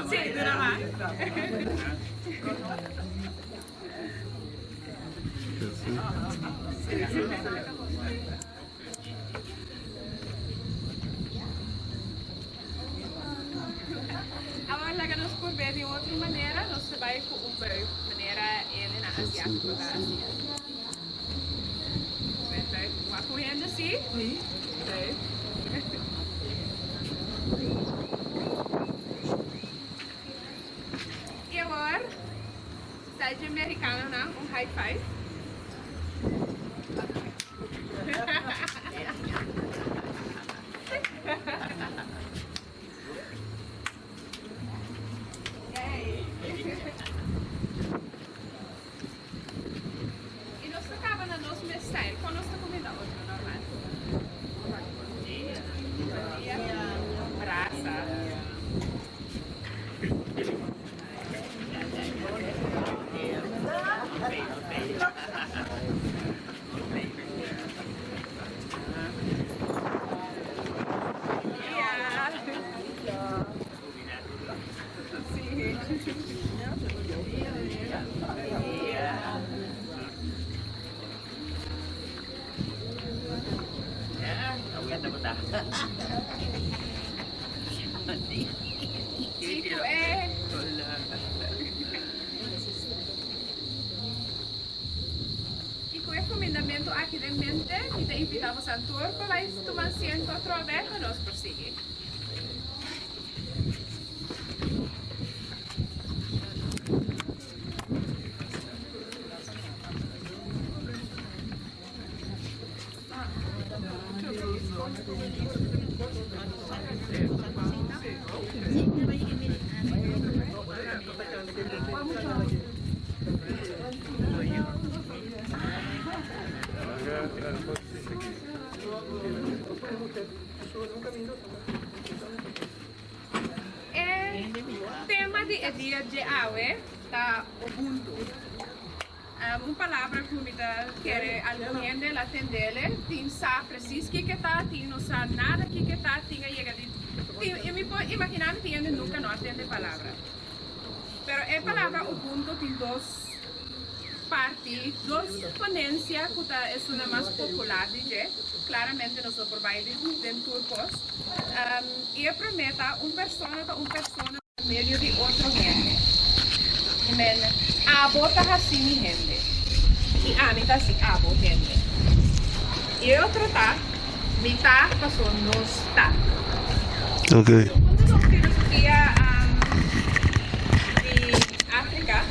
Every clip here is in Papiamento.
Sí, duna man. Awor laga nos purbe di un otro manera, nos ta bai ku un buig manera e hendenan asiátiko ta hasi. Buig, buig. Wak un hende si? Buig. I awor, stel dje merikanonan un high five. I nos ta kaba na nos mes style. Kon nos ta kuminda otro normal? Bon dia. Brasa. I ku e kumindamentu aki den mente, mi ta invitá boso tur pa bai tuma asiento atrobe pa nos por sigui. E tema di e dia dje awe ta Ubuntu. Un palabra ku mi ta kere algun hende la tendele, tin sa presis kiko ta, tin no sa nada kiko ta, tin a yega di tin i mi por imaginá mi tin hende nunka no a tende e palabra. Pero e palabra Ubuntu tin dos parti, dos ponensia ku ta esunnan mas popular di dje. Klaramente nos no por bai den tur kos. I e promé ta un persona ta un persona pa medio di otro hende. I men, abo ta hasi mi hende i ami ta hasi abo hende. I e otro ta, mi ta paso nos ta. Segun nos filosofia di Afrika,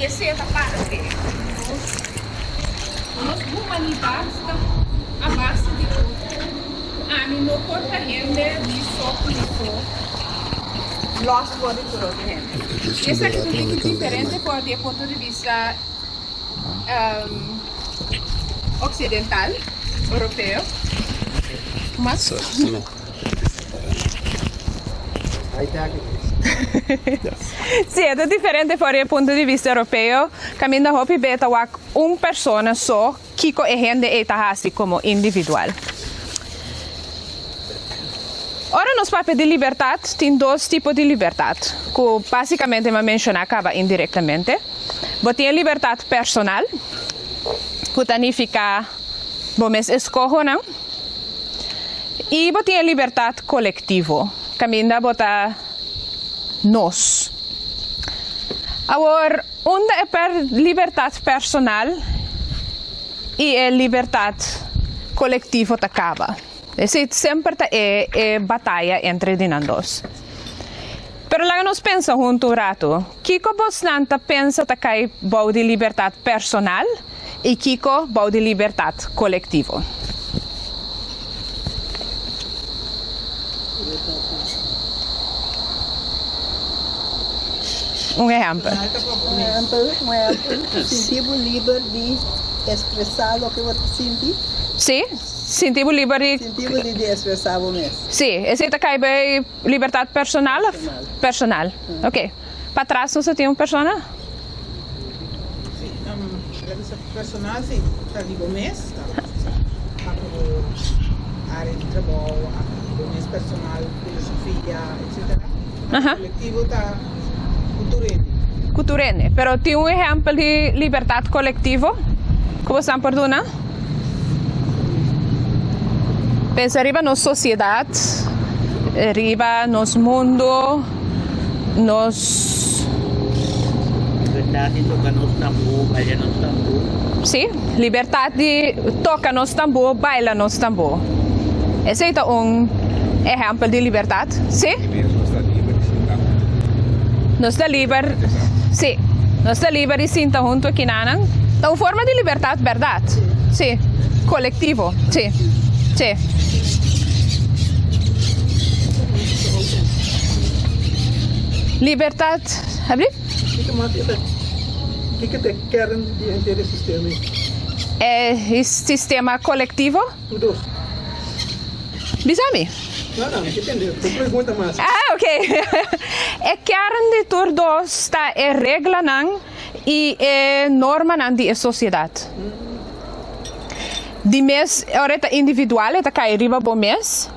esei ta parte nos nos humanidat ta a base di otro. Ami no por ta hende mi so ku mi so los for di tur otro hende. I esaki ta un tiki diferente for di e punto di bista oksidental, europeo. Mas? Sí, e ta diferente for di e punto di bista europeo, kaminda hopi be ta wak un persona so kiko e hende ei ta hasi komo individual. Ora nos papia di libertat, tin dos tipo di libertat, ku basikamente mi a menshoná kaba indirektamente. Bo tin e libertat personal, ku ta nifiká bo mes eskohonan, i bo tin e libertat kolektivo, kaminda bo ta nos. Awor, unda e libertat personal i e libertat kolektivo ta kaba? Esei semper ta e e bataya entre di nan dos. Pero laga nos pensa huntu un ratu, kiko bosnan ta pensa ta kai bou di libertat personal i kiko bou di libertat kolektivo? Un ehèmpel. Un ehèmpel, un ehèmpel, Sinti bo liber di ekspresá loke bo ta sinti. Sí, sinti bo liber di. Sinti bo liber di ekspresá bo mes. Sí, esei ta kai bei libertat personal òf? Personal. Personal, ok. Patras nos a tin un persona? Sí, libertat personal sí, ta di bo mes, ta pa bo área di trabou. Bo mes personal, filosofia, etc. Kolektivo ta ku tur hende. Ku tur hende. Pero tin un ehèmpel di libertat kolektivo ku bosan por duna? Pensa riba nos sosiedat, riba nos mundu, nos. Libertat di toka nos tambú, baila nos tambú. Sí, libertat di toka nos tambú, baila nos tambú. Esei ta un ehèmpel di libertat, sí? Nos ta liber di sinta huntu. Nos ta liber, sí. Nos ta liber di sinta huntu akinanan. Ta un forma di libertat, bèrdat? Sí. Kolektivo, sí. Sí. Libertat, ablief? Kiko mas e ta, kiko ta e kern di henter e sistema ei? E sistema kolektivo? Tur dos. Bisa mi. No, no, mi ke tende. Bo pregunta mas. Ah, ok. E kern di tur dos ta e reglanan i e normanan di e sosiedat. Di mes, ora e ta individual e ta kai riba bo mes,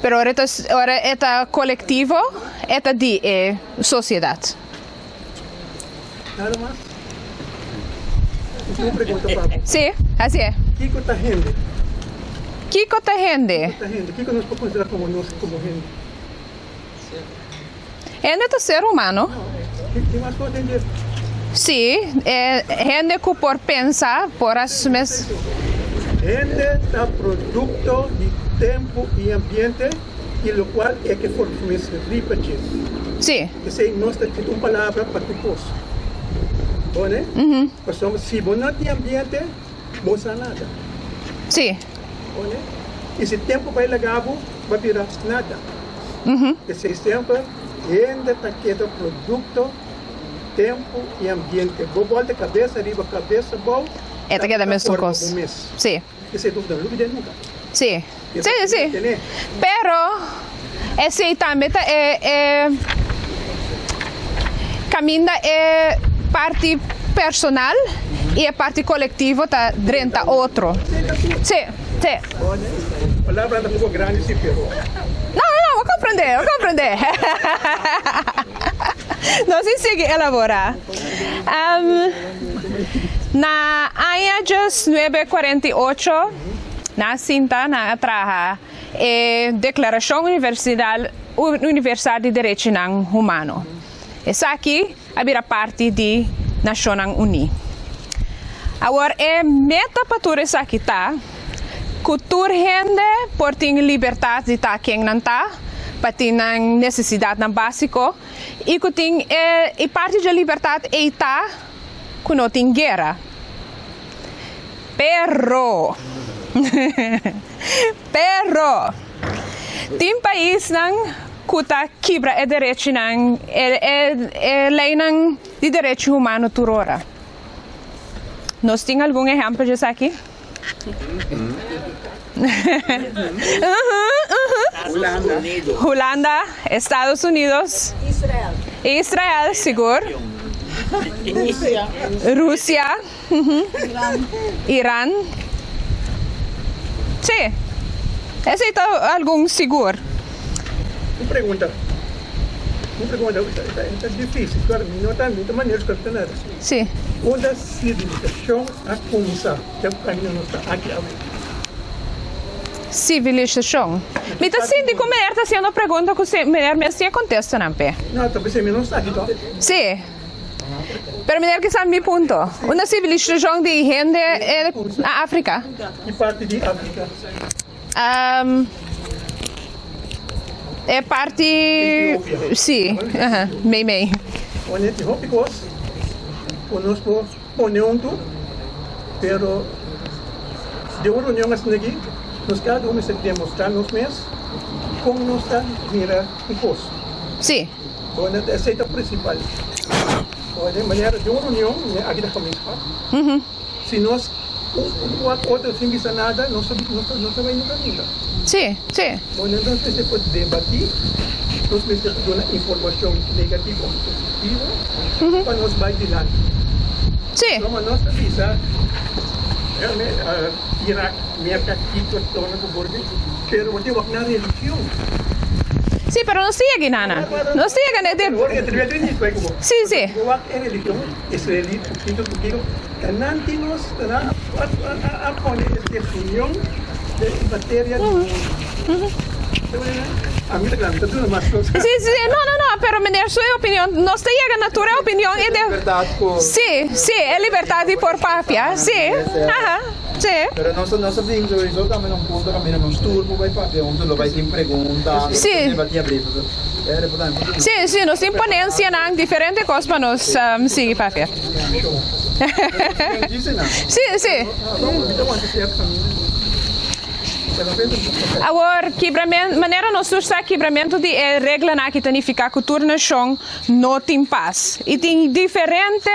pero ora e ta ora e ta kolektivo e ta di e sosiedat. Nada mas? Mi tin un pregunta pa bo. Sí, hasi e. Kiko ta hende? Kiko ta hende? Kiko ta hende? Kiko nos por konsiderá komo nos komo hende? Hende ta ser humano. Tin mas kos den dje? Sí, e hende ku por pensa, por hasi su mes. Hende ta produkto di tempu i ambiente i lokual e ke forma su mes riba dje. Sí. P'esei nos ta kita un palabra pa tur kos. Bo ne? Pasobra si bo no tin ambiente, bo sa nada. Sí. Bo ne? I si tempu bai laga bo, bo a bira nada. P'esei semper hende ta keda produkto tempu i ambiente. Bo bòlta kabes ariba, kabes abou, E ta keda mesun kos. Forma bo mes. Sí. Esei ta un lubidé nunka. Sí, sí, sí. Pero esei tambe ta e e kaminda e parti personal i e parti kolektivo ta drenta otro. Sí, sí. Palabra ta un poko grandi sí, pero. No, no, no, bo komprendé, bo komprendé. Nos tin sigui elaborá. Na aña 1948 nan a sinta, nan a traha e Deklarashon Universal di Derechinan Humano. Esaki a bira parti di Nashonnan Uní. Awor e meta pa tur esaki ta ku tur hende por tin libertat di ta ken nan ta, pa tin nan nesesidatnan básiko i ku tin e i parti dje libertat ei ta ku no tin guera. Pero, pero, tin paisnan ku ta kibra e derechinan, e e e leinan di derechi humano tur ora. Nos tin algun ehèmpel dje esaki? Hulanda, Estados Unidos, Israel, Israel sigur, Rusia, Iran. Sí, esei ta algun sigur. Un pregunta, un pregunta, ta difícil, claro, mi no ta, mi ta manera scoge nada. Sí. Unda civilisacion a cuminsa? Tempu kaminda nos ta aki awe. Sivilisashon. Mi ta sinti ku meneer ta hasiendo pregunta ku meneer mes tin e kontestanan p'e. No, ta p'esei mi no sa aki tòg. Sí. Pero meneer ke sa mi punto. Unda sivilisashon di hende na Afrika? Ki parti di Afrika? E parti. Etiopia. Sí, mei mei. Wanneer tin hopi kos ku nos por pone huntu, pero den un reunion asina aki nos kada un mester demostrá nos mes kon nos ta mira un kos. Sí. Bueno, esei ta prinsipal. Bueno, manera den un reunion, aki ta gemeenschap, si nos un wak otro sin bisa nada, nos ta nos ta bai nunka nunka. Sí, sí. Bueno, nos mester por debatí, nos mester por duna informashon negativo òf positivo pa nos bai dilanti. Sí. Como nos ta bisa. Irak, Merka, kiko torna ku bordi, pero bo tin wak nan religion. Sí, pero nos ta yega nana. Nos ta yega na e de. Sí, sí. Bo wak e religion israelí pokito pokito, ta nan tin nos, ta nan a pone e desunion den materia di mundu. A mi ta kla, mi ta duna mas kos. Sí, sí, no, no, no, pero meneer su opinion, nos ta yega na tur e opinion e de. Sí, sí, e libertad di por papia, sí, aha, sí. Pero nos nos a bin sowieso tambe na un punto kaminda nos tur por bai papia hunto, lo bai tin pregunta, Sí. debati abri, pasobra e reportahe por duna. Sí, sí, nos tin ponencianan, diferente kos pa nos sigui papia. Sí, sí. Awor, kibramen, manera nos tur sa, kibramentu di e reglanan aki ta nifiká ku tur nashon no tin pas. I tin diferente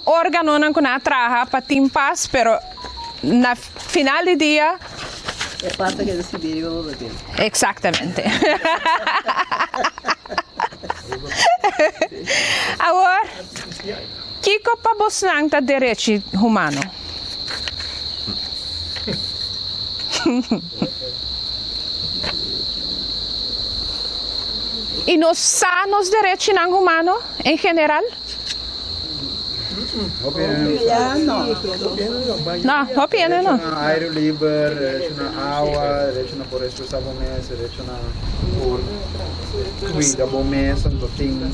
órganonan ku nan a traha pa tin pas, pero na final di dia. E pas ta keda sibí riba bo papel. Eksaktamente. Awor, kiko pa bosnan ta derechi humano? I nos sa nos derechinan humano en general? No, hopi hende no. Derecho na aire liber, derecho na awa, derecho na por expresa bo mes, derecho na por cuida bo mes, anto tin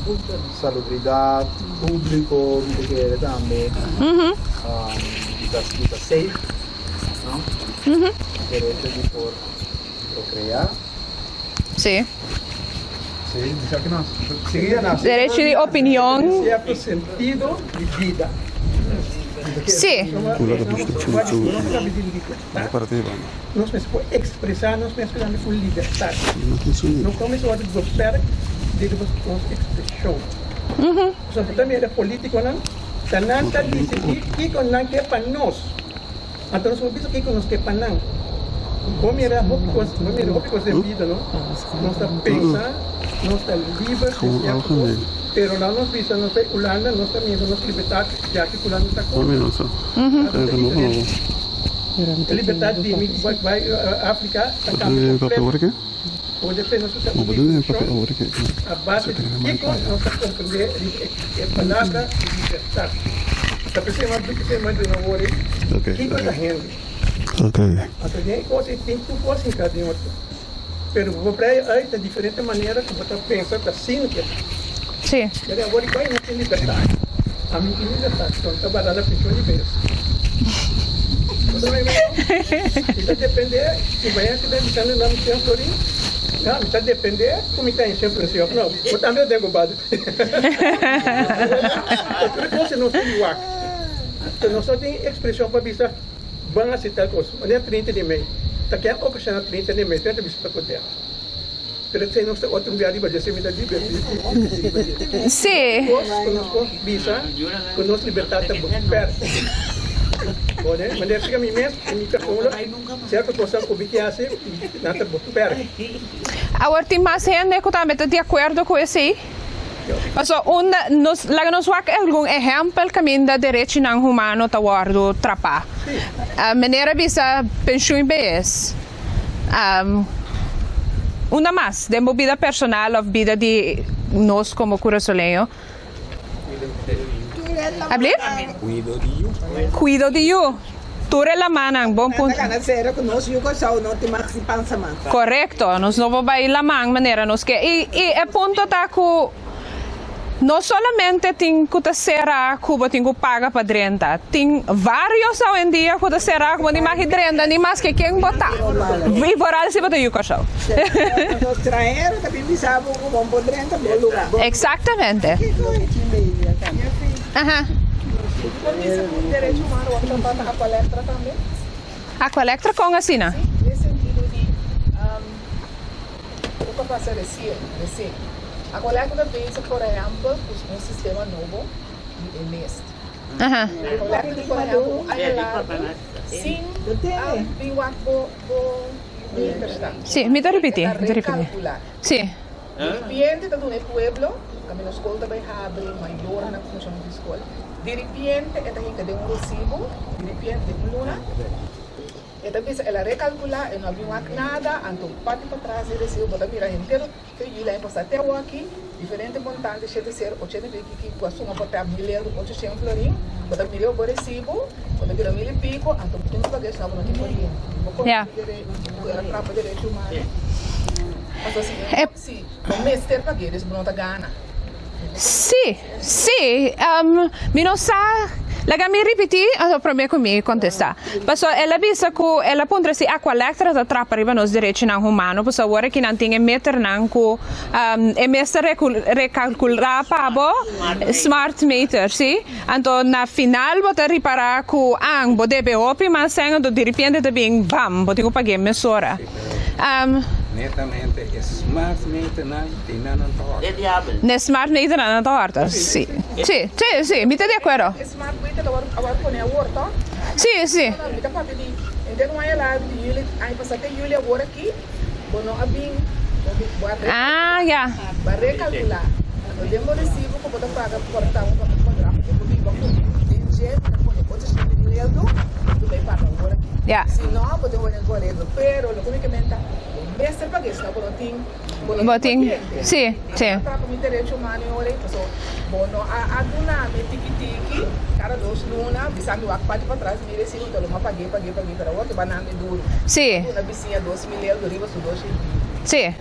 salubridad publico, mi ta kere tambe, di ta safe, no? Derecho di por procrea. Sí. Sí, bisa ki nos. Sigui ya na. Derecho di opinion. Cierto sentido di bida. Sí. Nos mester por expresa nos mes tambe cu libertad. No con mester wordo beperkt den nos expresion. Pasobra ta mira politiconan ta nan ta dicidi kico nan ke pa nos. Anto nos por bisa kiko nos ke pa nan. Bo mira hopi kos, bo mira hopi kos den bida no. Nos ta pensa nos ta liber di sierto kos, pero law nos bisa nos bai Hulanda nos ta mira nos libertad ya ki Hulanda ta kontra. Ta diferente. E libertad di mi bai bai Afrika ta kambia kompleto. Bo depende nos ta un diskushon a base di kiko nos ta komprende riba e palabra libertat. Ta p'esei mas difísil esei mas duna wòrdu kiko ta hende. Anto den e kos ei tin tur kos hinká den otro. Pero bo por prei ei ta diferente manera ku bo ta pensa ta sinti. Pero awor i bai no tin libertat. Ami tin libertat, so mi ta bada na penshon di bes. Bo ta mira no? Mi ta depende si mañana si ta bisando na mi ten florin, no, mi ta depende ku mi ta en shen florin si of no. Bo tambe ta den ku bada. Tur kos nos tin di wak. Nos no tin ekspreshon pa bisa ban hasi tal kos. Manera 30 di mei. Ta ken okashon na 30 di mei, 30 bisa ta kontento. Pero esei nos ta otro un bia riba dje, esei mi ta divertí riba dje. Sí. Kos ku nos por bisa ku nos libertat ta beperkt. Bo ne? Manera si mi mes, mi persona, sierto kosnan ku mi ke hasi, nan ta beperkt. Awor tin mas hende ku tambe ta di akuerdo ku esei? Pasobra unda nos, laga nos wak algun ehèmpel kaminda derechinan humano ta wòrdu trapá. Meneer a bisa penshun i behes. Unda mas den bo bida personal of bida di nos komo kurasoleño? Ablief? Kuido di yu. Tur e lamannan, bon punto. Korekto, nos no por bai laman manera nos ke. I e punto ta ku No solamente tin ku ta será ku bo tin ku paga pa drenta. Tin vários awendia ku ta será ku bo tin mag drenta ni maske ken bo ta. I vooral si bo ta yu Kòrsou. Eksaktamente. Aha. Aqualectra kon asina? Loke a pasa resien, resien. Acolec ta bezig por ehempel cu un sistema nobo di e mest. Acolec tin por ehempel un aña largo sin bin wak bo bo meterstand. Sí, mi ta ripiti, E ta mi ta ripiti. recalcula. Sí. Di repente ta duna e pueblo, caminda scol ta bay habri, mayornan cu funciona di scol. Di ripiente e ta hinka den un resibo, di ripiente den un luna, e ta bisa el a rekalkulá, e no a bin wak nada, anto parti patras di resibo bo ta mira henter fe yüli aña pasá te awoki, diferente montante, shete ser, ochenta i piki ku a suma por ta mil euro, ocho shen florin, bo ta mira bo resibo, bo ta bira mil i piko, anto bo tin ku paga esnan bo no tin koriente. Bo kore ku el a trapa derecho humano. Pasobra si e si bo mester pag'é, dus bo no ta gana. Sí, sí, mi no sa, laga mi ripití anto promé ku mi kontestá. Pasobra el a bisa ku el a puntra si Aqualectra ta trapa riba nos derechonan humano, pasobra awor aki nan tin e meternan ku e mester rekalkulá pa bo, smart meter, sí. Anto na final bo ta ripará ku an bo debe hopi mas sèn anto diripiente ta bin bam bo tin ku pag'é mesora. Netamente e smart meternan di nan nan ta hòrta. E diabel. Ne smart meternan nan ta hòrta, sí. Sí, sí, sí, mi ta di akuerdo. E smart meter ta wòrdu a wòrdu pone awor, tò? Sí, sí. No, no, mi ta papia di henter un aña largu di yüli aña pasá te yüli awor aki bo no a bin bo bin bo a Ah, ya. Bo a rekalkulá. Anto den bo resibo ku bo ta paga por ta un bedrag ku bo biba ku den dje bo ta pone 800 mil euro ku bo bai paga awor aki. Ya. Si no, bo tin wòrdu korekto. Pero loke mi ke menta, bo mester pag'é, si no bo no tin, bo no Bo tin tin, koriente. sí, sí. Mi a trapa mi derecho humano e ora ei, paso bo no a a duna mi tiki tiki kada 2 luna, bisa mi wak parti patras, mi resibo, enton lo mi a pag'é, pag'é, pag'é, pero awor ke bo a nami duru. Sí. Duna bisiña 2000 euro riba su 200. Sí.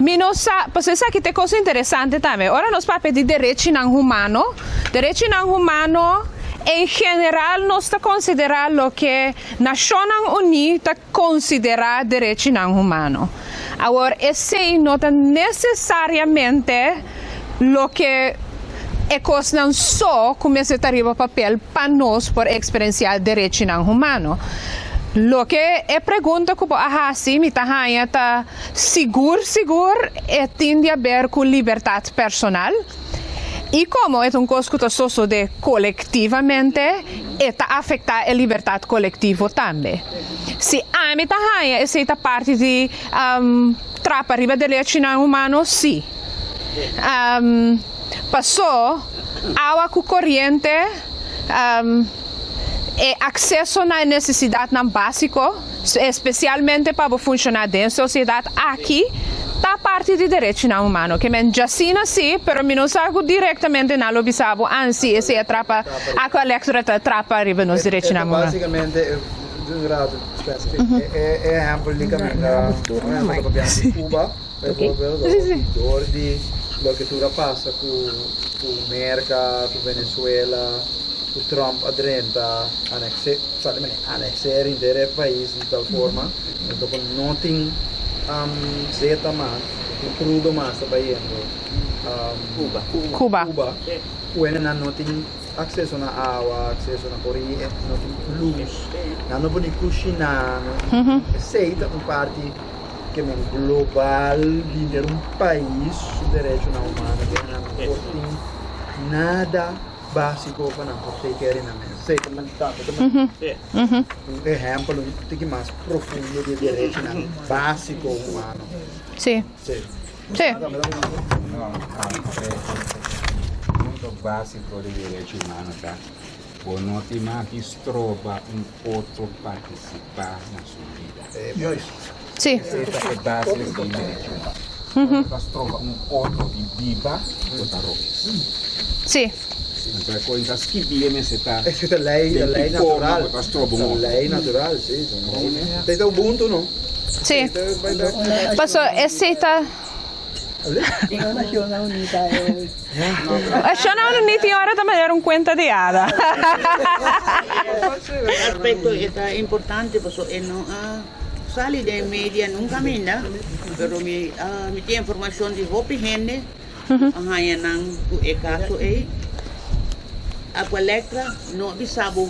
Mi no sa, pasobra esaki ta e kos interesante tambe. Ora nos papia di derechinan humano, derechinan humano en general nos ta konsiderá loke Nashonnan Uní ta konsiderá derechinan humano. Awor, esei no ta nesesariamente loke e kosnan so ku mester ta riba papel pa nos por eksperensiá derechinan humano. Loke e pregunta ku bo a hasi mi ta haña ta sigur sigur e tin di aber ku libertat personal i komo e ta un kos ku ta sosodé kolektivamente e ta afektá e libertat kolektivo tambe. Si ami ta haña esei ta parti di trapa riba derechinan humano, sí. Pasó awa ku koriente, e akseso na e nesesidatnan básiko, espesialmente pa bo funshoná den sosiedat aki, ta parti di derechinan humano. Ke men djasina sí, pero mi no sa ku direktamente nan lo bisa bo, an sí, esei a trapa, Aqualectra ta trapa riba nos derechinan humano. Básikamente, un rato, e ehèmpel di kaminda, por ehèmpel, ta papia di Cuba. Bijvoorbeeld, door di loke tur a pasa ku Merka, ku Venezuela, ku Trump a drenta, anekse, anekseer henter e pais di tal forma, anto ku no tin zeta mas, no tin krudo mas ta bayendo Cuba. Cuba. Cuba, ku hendenan no tin akseso na awa, akseso na koriente, no tin lus, nan no por ni kushiná, esei ta un parti. Ke men global di un pais su derechonan humano ke nan no por tin nada básiko pa nan por take care di nan mes. Esei ta tambe ta un ehèmpel un tiki mas profundo di e derechonan básiko humano. Sí. Sí. Sí. No, e punto básiko di derecho humano ta bo no tin mag di stroba un otro partisipá na su bida. Sí. Esei ta e basis di derecho humano. Ora bo ta stroba un otro di biba, bo ta robes. Sí. Anto e kos ta skibí e mester ta Esei ta lei, den lei ki forma natural. bo ta stroba un Ta otro. lei natural, sí. Esei ta ubuntu, no? Sí. Paso esei ta. Nacionnan Uní ta e. Nacionnan Uní tin ora ta manera un cuenta di hada. Aspecto e ta importante pasobra e no a sali den media nunca ainda, pero mi a mi tin informacion di hopi hende cu a haya nan cu e caso ey. Aqualectra no a bisa bo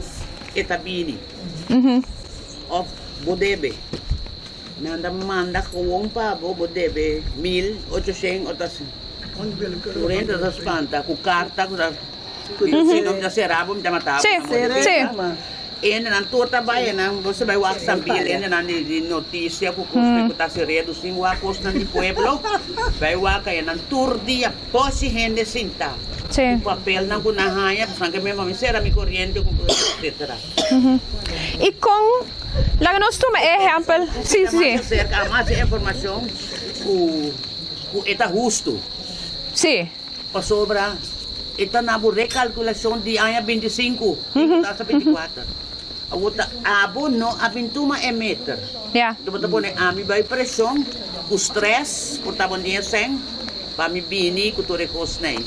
e ta bini of bo debe. Nan ta manda gewoon pa bo, bo debe 1800 o ta Tur hende ta spanta cu carta cu ta si no mi ta cera bo mi ta mata bo. Sí, sí. Hendenan tur ta bai enan, bo sa bai wak Sambil, hendenan di di noticia ku kos ku ta hasi redu sin wak kosnan di pueblo, bai wak enan tur dia boshi hende sinta ku papelnan ku nan haña, pasobra nan ke mami sera mi koriente ku etcetera. I kon, laga nos tuma e ehèmpel, si si si. Mas aserka, mas informashon ku ku e ta hustu. Si. Pasobra e ta na bo rekalkulashon di aña 25, i ta hasta 24. Awor ta abo no a bin tuma e meter. Enton bo ta pone ami bai preshon ku stress por ta bon den e sèn pa mi bini ku tur e kosnan ei.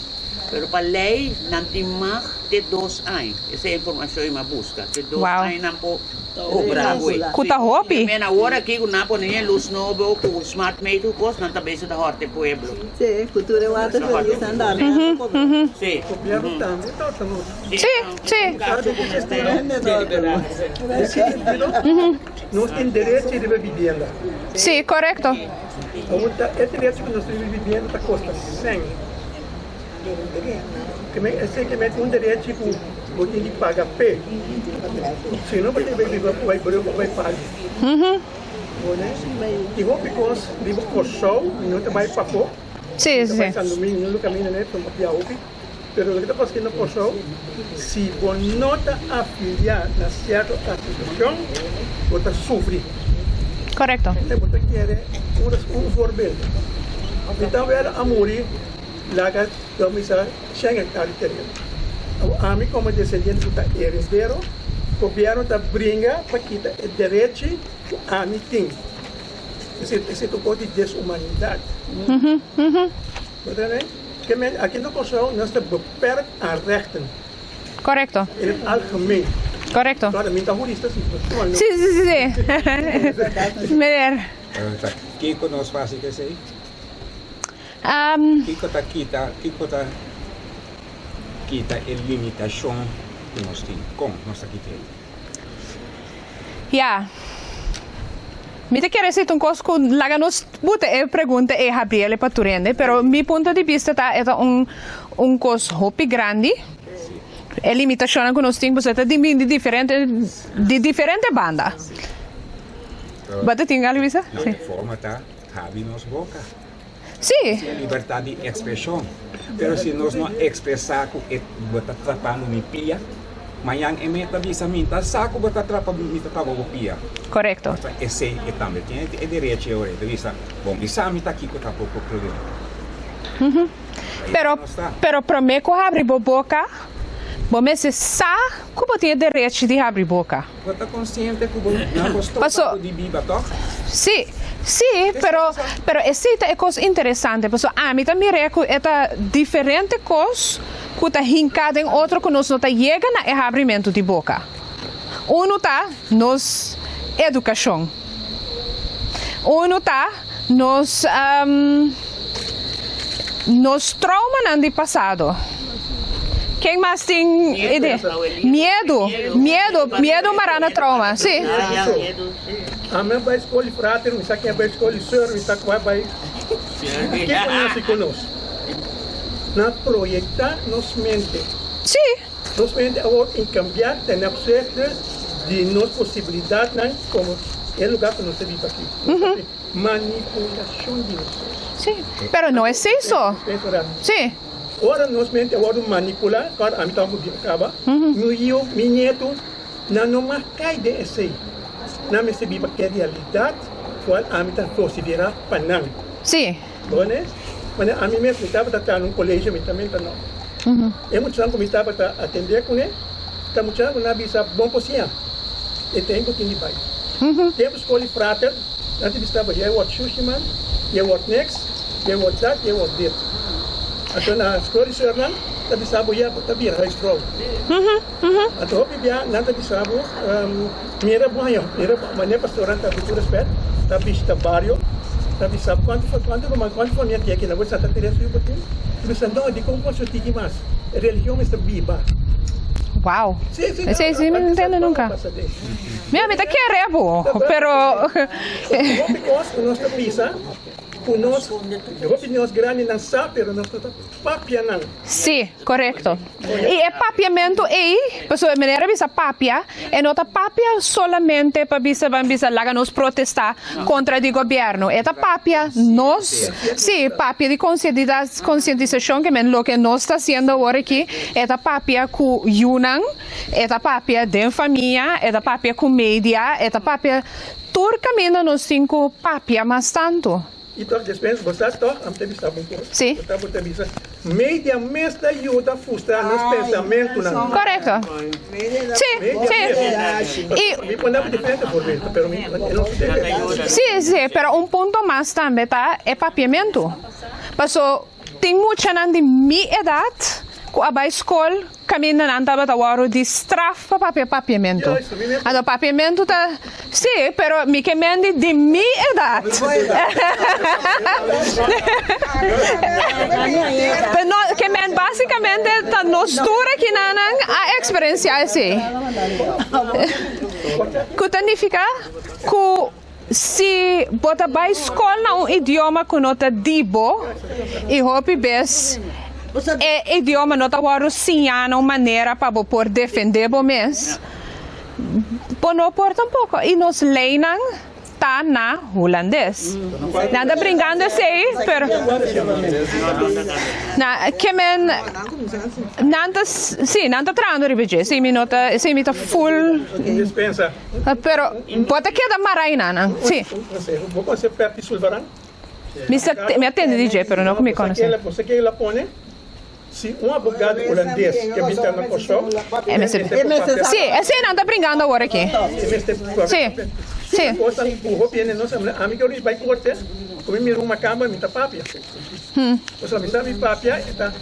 Pero pa lei nan tin mag te 2 aña. Esei e informashon mi a buska. Te 2 aña nan por kobra bo ei. Ku ta hopi. Men awor aki ku nan a pone e lus nobo ku smart meter ku kos nan ta bezig ta hòrta e pueblo. Sí, ku tur e water verlies nan da nan ta kobra. Sí. Gobierno tambe ta hòrta nos. Sí, sí. Nos tin derecho riba bibienda. Sí, korekto. Awor ta e derecho ku nos tin riba bibienda ta kosta sèn. Esei ke mete un derechi ku bo tin di paga p'e. Si no bo tin bai biba bai breu pa bai paga. Tin hopi kos riba Kòrsou mi no ta bai pafó. Mi ta bai San Domingo, mi no kaminda ne pasobra mi a bia hopi. Pero loke ta pasa aki na Kòrsou, si bo no ta afiliá na sierto asosiashon, bo ta sufri. Korekto. Bo ta kere un voorbeeld. Mi ta wèl a muri. Laga lo misa shen hectare di tereno. Awor ami komo desendiente ku ta heredero, gobierno ta bringa pa kita e derechi ku ami tin. Esei esei ta un kos di deshumanidad. Bo ta tende? Ke men aki na Kòrsou nos ta beperkt aan rechten. Korekto. In het algemeen. Korekto. Klaro, mi ta hurista si, pero Si, si, si, si. Meneer. Kiko nos fasi ku esei? Kiko ta kita kiko ta kita e limitashon ku nos tin? Kon nos ta kita ei? Ya. Mi ta kere si ta un kos ku laga nos buta e pregunta ei habriel pa tur hende, pero mi punto di bista ta e ta un un kos hopi grandi. E limitashonnan ku nos tin pasobra ta bin di diferente di diferente banda. Bo ta tin algu bisa? No, e forma ta Habri nos boka. Sí. Nos tin libertad di expresion. Pero si nos no expresa cu e bo ta trapando mi pia, mañan e meta bisa mi ta sa cu bo ta trapa mi ta trapa bo pia. Corecto. Pasobra esey e tambe tin e derecho e ora e ta bisa, bon bisa mi ta kico ta bo problema. Pero, pero prome cu habri bo boka, bo mester sa cu bo tin e derecho di habri boka. Bo ta konsiente ku bo nan por stroba bo di biba, tòg? Sí, sí, pero, pero esei ta e kos interesante, pasobra ami ta mir'é ku e ta diferente kos ku ta hinká den otro ku nos no ta yega na e habrimentu di boka. Unu ta nos edukashon. Unu ta nos, nos traumanan di pasado. Ken mas tin idea? Miedu, miedu, miedu mará na trauma, si. Ami a bai skol di frater, mi sa ken a bai skol di seur, mi sa ku a bai. Kiko nan hasi ku nos? Nan a proyektá nos mente. Si. Nos mente awor tin kambiá ten opzichte di nos posibilidatnan komo e lugá ku nos ta biba aki. Manipulashon di nos mes. Sí, pero no es eso. Sí. Ora nos mente a wòrdu manipulá, kòrda ami tabata ku kaba, mi yiu, mi nietu, nan no mas kai den esei. Nan mester biba ku e realidat kual ami ta konsiderá pa nan. Sí. Bo ne? Manera ami mes, mi tabata traha na un kolegio, mi ta menta no. E muchanan ku mi tabata atendé kuné, ta muchanan ku nan a bisa bon por siña. E tempu tin di bai. Tempu skol di frater, nan ta bisa bo, jij wordt shushiman, jij wordt niks, jij wordt dat, jij wordt dit. Anto na skol di seurnan ta bisa bo, ya, bo ta bira huisvrouw. Anto hopi bia nan ta bisa bo, mira bo haña, mira manera pastoran ta ku tur respet, ta bishita bario, ta bisa bo kuantu kuantu ruman, kuantu famia tin aki na bo Santa Teresa yu bo tin? Ta bisa no, dikon bo so tiki mas? Religion mester biba. Wow. Sí, sí, Esei sí mi no ntende nunca. Mira, mi ta kere bo, pero Hopi kos ku nos ta bisa. Ku nos, hopi di nos grandinan sa, pero nos no ta papia nan. Sí, korekto. I e papiamentu ei, pasobra e manera bisa papia, e no ta papia solamente pa bisa ban bisa laga nos protestá kontra di gobièrnu. E ta papia nos, sí, papia di konsientisashon, ke men loke nos ta hasiendo awor aki, e ta papia ku yunan, e ta papia den famia, e ta papia ku media, e ta papia Tur kaminda nos tin ku papia mas tantu. I tòg despues bo sa tòg am ta bisa bo un kos. Sí. Bo ta bo ta bisa media mes ta yuda frustra nos pensamentunan. Korekto. Sí, sí. I. Mi por daba diferente voorbeeld, pero mi e no sucede. Sí, sí, pero un punto mas tambe ta e papiamentu. Paso tin muchanan di mi edat ku a bai skol Kaminda nan tabata wòrdu di straf pa papia papiamentu. Anto papiamentu ta, sí, pero mi ke men di di mi edat. Pero no, ke men basikamente ta nos tur akinanan a eksperensiá esei. Ku ta nifiká ku si bo ta bai skol na un idioma ku no ta di bo i hopi bes e idioma no ta wòrdu siñá na un manera pa bo por defendé bo mes, bo no por tampoko. I nos leinan ta na hulandes. Nan ta brinkando esei, pero na ke men nan ta si nan ta trahando riba dje. Esei mi no ta esei mi ta full. Pero bo ta keda mara einanan, si. Bo conoce Pepi Sulvaran? Mi sa, mi a tende di dje, pero no cu mi conoce. Bo sa ken el a pone? Si un abogado hulandes ke bita na Kòrsou, e mester papia. Si, esei nan ta bringando awor aki. E mester papia. Si, si. Kosnan ku hopi hende no sa. Ami ke ora mi bai korte, ku mi mira un makamba mi ta papia. Pasobra mi sa mi papia e ta.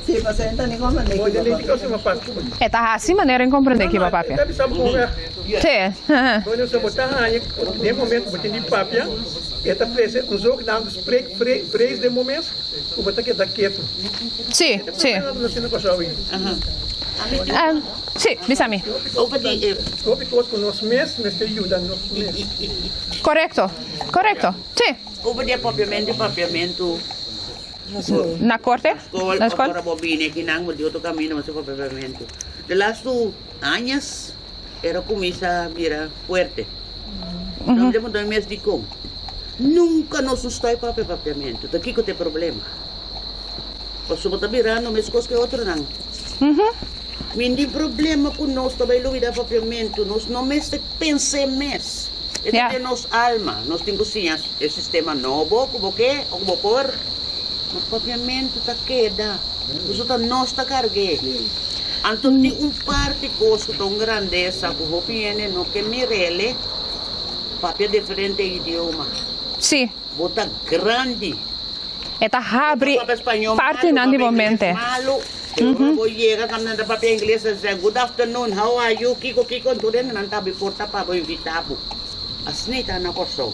Si, pasobra e ta ni komprende ki bo papia. E ta hasi manera en komprende ki bo papia. E ta bisa bo kon weg. Si. Bo ta haña den momento bo tin di papia. E ta trese un zogenaamde spreekvrees den bo mes ku bo ta keda ketu. Sí, sí. Sí, bisa mi. Hopi kos ku nos mes mester yuda nos mes. Korekto, korekto, sí. Over di e papiamentu i papiamentu. Na korte? Skol, Na skol? ora bo bini akinan bo di otro kaminda bo sa papiamentu. De lastu añas. Era cuminsa bira fuerte. Nos debe puntra mes dicon. Nunca nos no stoi papia papiamento. Ta kico ta e problema? Pasobra bo ta birando mescos cu e otronan. Mi tin problema cu nos ta bay lubida papiamento. Nos no mester pensa e mes. E ta den nos alma. Nos tin cu siña e sistema nobo cu bo ke o cu bo por. Ma papiamento ta keda. Pasobra ta nos ta cargu'e. Anto tin un parti kos ku ta un grandesa ku hopi hende no ke mir'el papia diferente idioma. Sí. Bo ta grandi. E ta habri Bo ta papia spañó malu, partinan di bo papia ingles mente. malu. Pero ora bo yega kaminda ta papia ingles ta bisa good afternoon, how are you, kiko kiko, anto den nan ta habri porta pa bo invitá bo. Asina ta na Kòrsou.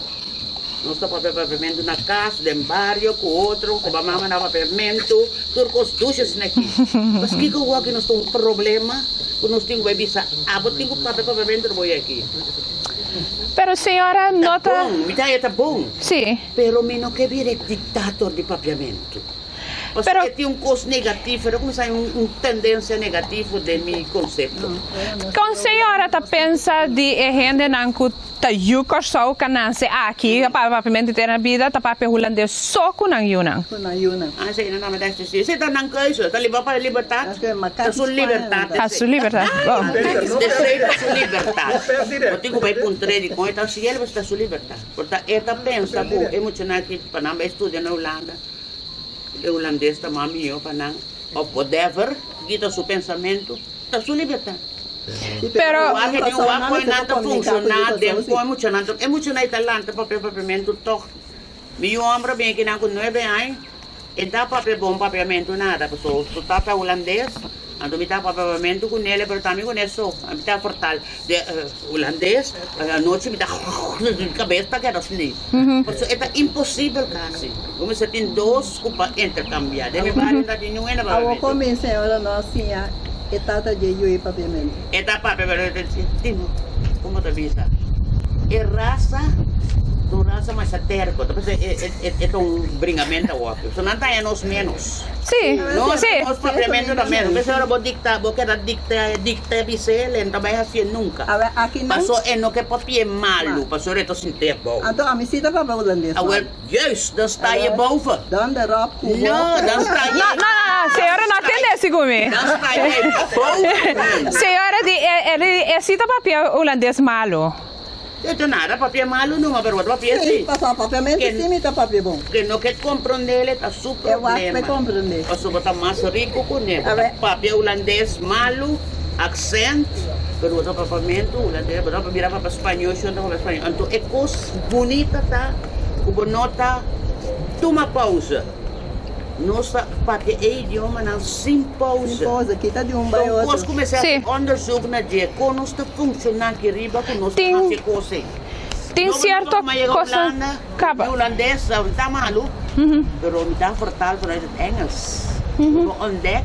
Nos ta papia papiamentu na kas, den bario, ku otro, ku bo mama na papiamentu, tur kos dushi asina aki. Mas kiko wak nos ta un problema ku nos tin ku bai bisa, abo tin ku papia papiamentu bo aki. Pero señora no ta. Ta bon, mi ta haña ta bon. Sí. Pero mi no ke bira e dictator di papiamentu. Pasobra e tin un kos negativo, e ta kuminsá un un tendensia negativo den mi konsepto. Kon señora ta pensa di e hendenan ku Ta yu Kòrsou ka nase aki, ta papia papiamentu henter nan bida, ta papia hulandes so ku nan yunan. Ku nan yunan. Ah, esei nan ta mester si. Esei ta nan keuze. Ta liba pa libertat. Ta su libertat Ta esei. su libertat. Bo. Esei ta su libertat. Bo tin ku bai puntr'é di kon e ta hasiel, pasobra ta su libertat. Por ta e ta pensa ku e muchanan aki pa nan bai studia na Hulanda, e hulandes ta mas mihó pa nan òf whatever, kita su pensamentu. Ta su libertat. Pero. Wak e wak kon nan ta funshoná den kon e muchanan ta. E muchanan ei ta lanta papia papiamentu tòg. Mi yu hòmber a bin aki nan ku nuebe aña, e ta papia bon papiamentu nada pasobra su tata hulandes, anto mi ta papia papiamentu ku nel, pero tambe ku ne so. Mi ta fortal de hulandes, anochi mi ta mi kabes ta keda sni. Pasobra e ta imposibel kasi. Bo mester tin dos ku pa interkambiá. Den mi bario no ta tin niun hende Awor papiamentu. kon mi señora no a siña e tata dje yu e papiamentu? E ta papia pero e ta tin, komo ta bisa, e rasa. Tur rasa masha terco, ta p'esei e ta un bringamento awor. So nan ta haña nos menos. Sí, Nos, sí. nos papiamento ta menos. P'esei ora bo dicta, bo keda dicta, dicta bis'é, el no ta bai hacié nunca. A ver, aki nan. Paso e no ke papia malu, pasobra e ta sintié bou. Anto ami sí ta papia hulandes malu. Awel, juist, dan sta je boven. Dan de Rob ku bo. No, dan sta je. No, no, no, señora no a tende así ku mi. Dan sta je boven. Señora di, e, e sí ta papia hulandes malu. E ta nada papia malu numa, pero bo ta papia si. Sí, pasobra papiamentu sí mi ta papia bon. Ke no ke komprondé el ta su E wak problema. pe komprondé. Pasobra bo ta mas riku kuné. Bo ta papia hulandes malu, aksènt, pero bo ta papiamentu hulandes, bo ta mira papia spañó, shon ta papia spañó. Anto e kos bunita ta ku bo no ta tuma pousa. Nos ta papia e idiomanan sin pousa. Sin pousa, kita di un bai otro. Kos ku mester hasi onderzoek na dje, kon nos ta funshoná aki riba ku nos ta hasi kos ei. Tin sierto kosnan kaba. Mi hulandes ta malu, pero mi ta vertaal vanuit het Engels. Mi por ontdek,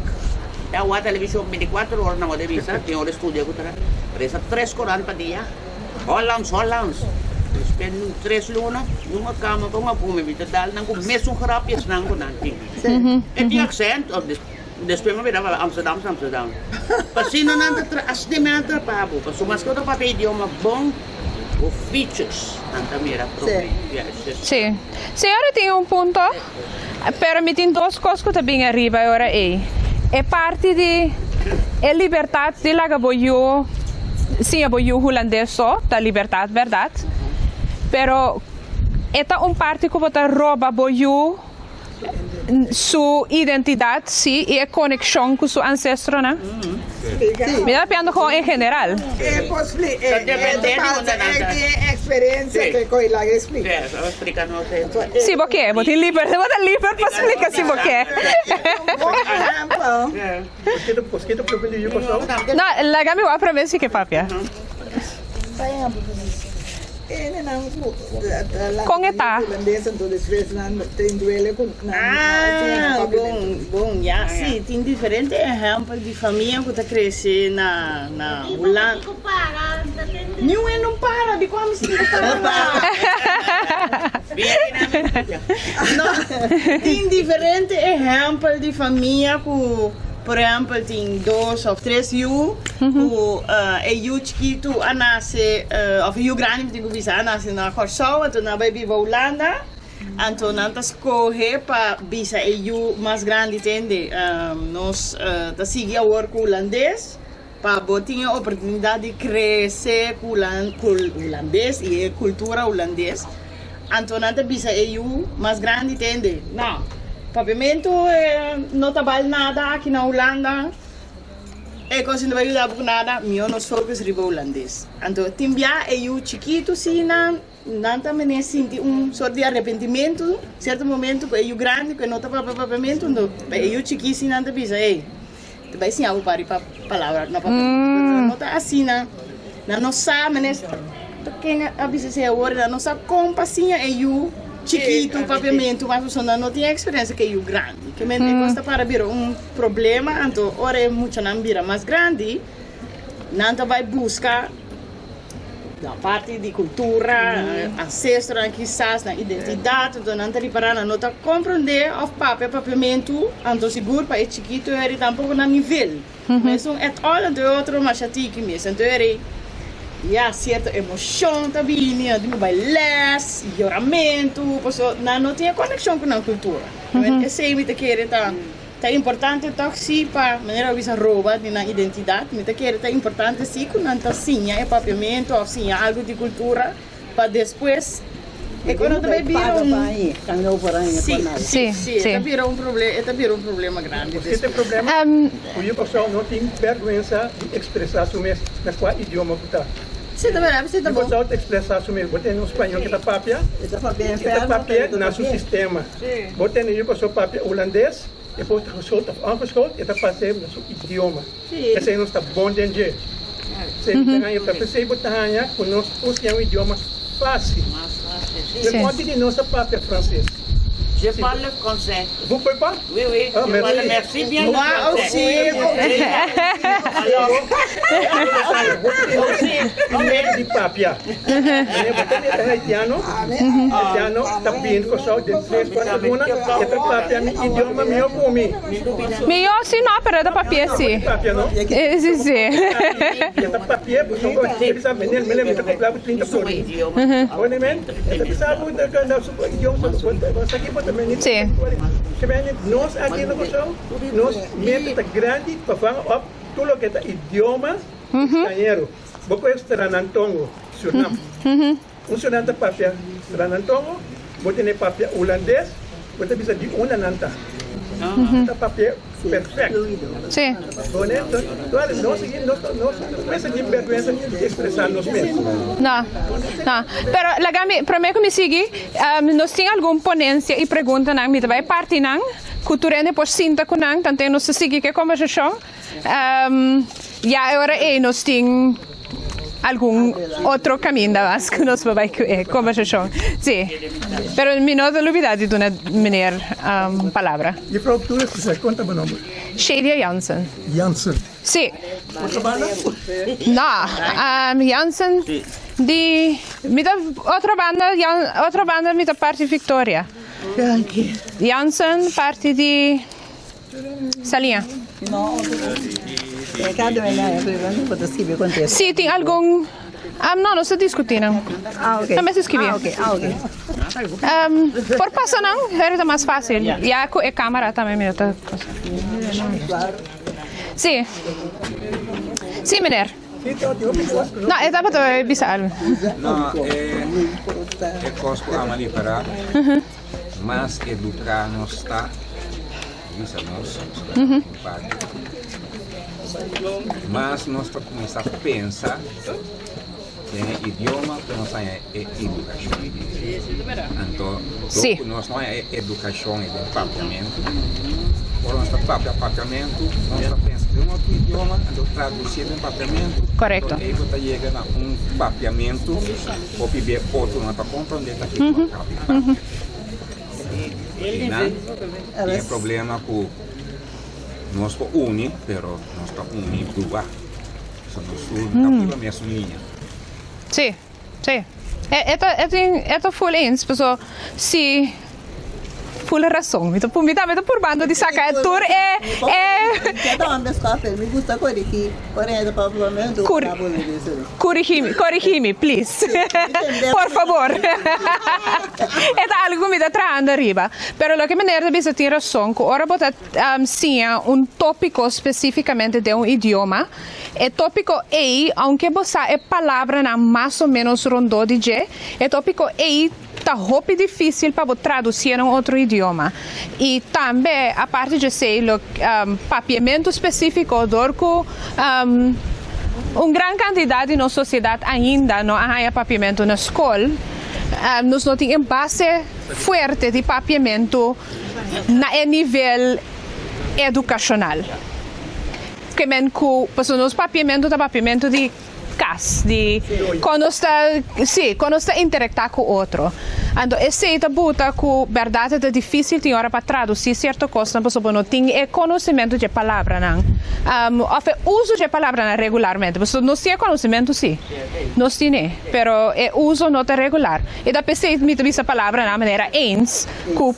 ta wak televishon bintikuater ora na wak bisa, tin ora studia ku ta resa tres korant pa dia. Hollands, Hollands. Mi spend un tres luna, nunca kama con a come, mi ta dal nan cu mesun grapjes nan cu nan tin. E tin accent, of despues mi a bira papia Amsterdam, Amsterdam. Pa asina nan ta tra, asina mi nan trapa bo, pasobra maske bo ta papia idioma bon, bo features nan ta mira prome. Sí. Señora tin un punto, pero mi tin dos cos cu ta bin ariba e ora ey. E parti di e libertad di laga bo yu siña bo yu hulandes so, ta libertad berdad, pero e ta un parti cu bo ta roba bo yu su identidad, sí, y e conexion cu su ancestronan. Mi ta papiando gewoon en general. E por splika, e ta falta e experiencia ke koe laga e splika. Si bo ke, bo tin liber, bo ta liber pa splika si bo ke. Bon ehempel. No, laga mi wak prome si ke papia. Kon e ta? Ah, bon, bon, ya, sí, tin diferente ehèmpel di famia ku ta krese na, na Hulanda. Niun e no para, di kua mi sinti para? No, tin diferente ehèmpel di famia ku, por ehèmpel, tin dos òf tres yu ku e yu chikitu a nase, òf e yu grandi mi tin ku bisa, a nase na Kòrsou, anto nan a bai biba Hulanda, anto nan ta skohe pa bisa e yu mas grandi tende, nos ta sigui awor ku hulandes. Pa bo tin e oportunidat di krese ku hulandes i e kultura hulandes, anto nan ta bisa e yu mas grandi tende, No, papiamentu no ta bal nada aki na Hulanda, e kos no ta yuda bo ku nada, mihó nos focus riba hulandes. Anto tin bia e yu chikitu si nan nan ta mene sinti un sort di arepentimentu sierto momento ku e yu grandi ku e no ta papia papiamentu, anto e yu chikí si nan ta bisa, Ey, Ta bai siña bo pari pa palabra na papiamentu. No ta asina. Nan no sa, mene ta ken a bisa esei awor, nan no sa kon pa siña e yu chikitu papiamentu mas pasobra nan no tin eksperensia ku e yu grandi. Ke men e kos ta para bira un problema, anto ora e muchanan bira mas grandi, nan ta bai buska Na parti di kultura, ancestronan kisas, nan identidat, anto nan ta ripará nan no ta komprondé òf papia papiamentu, anto sigur pa e chikitu eri tampoko na nivel. Mesun et al, anto e otro masha tiki mes. Anto eri ya sierto emoshon ta bini, nan tin ku bai lès, yoramentu, pasobra nan no tin e konekshon ku nan kultura. Esei mi ta kere ta. Ta importante tòg si pa manera bo bisa roba di nan identidat. Mi ta kere ta importante si ku nan ta siña e papiamentu òf siña algu di kultura pa despues e ku no ta bai bira un si si si e ta bira un proble e ta bira un problema grandi Paske ta e despues. problema ku yu Kòrsou no tin bèrgwensa di ekspresá su mes na kua idioma ku ta. Si ta bèrgwensa si ta Yu bon. Kòrsou ta ekspresá su mes. Bo tene un spañó ku ta papia, E ta papia e ta enfermo, papia pero e ta na su papia. sistema. Bo tene yu paso papia hulandes, e por ta geschoold of ongeschoold, e ta pas'é na su idioma. Esei nos ta bon den dje. Esei bo ta haña, ta p'esei bo ta haña ku nos por siña un idioma fásil. Pero konti di nos ta papia franses? Je parle français. Vous pouvez pas? Oui, oui. Ah, je merci. parle merci bien le Moi français. aussi. Aussi. Mester di papia. Meneer, bo ta mira haitiano, haitiano ta bini Kòrsou den tres kuater luna, e ta papia mi idioma mihó ku mi. Mihó si no, pero e ta papia si. Papia no? Si, si. E ta papia, pasobra e bisa meneer, meneer mi ta kumpla ku 30 florin. Bo ne men? E ta bisa bo na su idioma, bo sa ki bo ta meni. Si. Nos aki na Kòrsou, nos mente ta grandi pa vang op tur loke ta idioma strañero. Bo kohe Sranantongo, Surnam. Un Surnam ta papia Sranantongo, bo tene papia Hulandes, bo ta bisa di unda nan ta. Nan ta papia perfect. Sí. Bo ne? Entonces, nos aki nos nos no mester tin berguensa di expresa nos mes. No, no. Pero laga mi, prome ku mi sigui, nos tin algun ponencia i preguntanan. Mi ta bai parti nan ku tur hende por sinta ku nan, tanten nos ta sigui ku e kombersashon. Ya e ora ei nos tin algun otro kaminda mas ku nos por bai ku e kombersashon. Sí. Pero mi no ta lubida di duna meneer palabra. Juffrouw Toer, si konta bo nomber? Shadia Jansen. Jansen. Sí. Otro banda? No, Jansen di mi ta otro banda otro banda mi ta parti Victoria. Jansen parti di Saliña. Si tin algun no nos ta diskuti nan. No mester skibi. Por pasa nan pero ta mas fácil ya ku e kamera tambe mi no ta Si si meneer. No e tabata bisa algu. No e kos ku ama ripará. Mas eduká nos ta, bisa nos, mas nos ta kuminsá pensa den e idioma ku nos haña e edukashon. Anto, dor ku nos no haña e edukashon den papiamentu, ora nos ta papia papiamentu, nos ta pensa den otro idioma, anto tradusié den papiamentu, anto ei bo ta yega na un papiamentu. Hopi be otro no ta comprende ta kiko a kapi papia. Y nan tin e problema cu nos por uni pero nos ta uni dua. So nos tur no ta biba mesun liña. Sí, sí. E ta e tin e ta full eens paso si Full rason. Mi ta mi tambe ta purbando di saca e tur e e. Corrigi mi, corrigi mi, please. Por favor. E ta algo cu mi ta trahando ariba. Pero loke meneer ta bisa tin rason cu ora bo ta siña un topico specificamente den un idioma, e topico ey, aunke bo sa e palabranan mas o menos rondó di dje, e topico ey Ta hopi difísil pa bo tradusié na un otro idioma. I tambe, aparte dje esei, lo papiamentu spesífiko dor ku un gran kantidat di nos sosiedat ainda no a haña papiamentu na skol, nos no tin e base fuerte di papiamentu na e nivel edukashonal. Ke men ku pasobra nos papiamentu ta papiamentu di. Kas di kon nos ta, sí, kon nos ta interektá ku otro. Anto esei ta buta ku bèrdat e ta difísil tin ora pa tradusí sierto kosnan pasobra bo no tin e konosementu dje palabranan òf e uso dje palabranan regularmente. Pasobra nos tin e konosementu sí, nos tine, pero e uso no ta regular. I ta p'esei mi ta bisa palabranan manera eens ku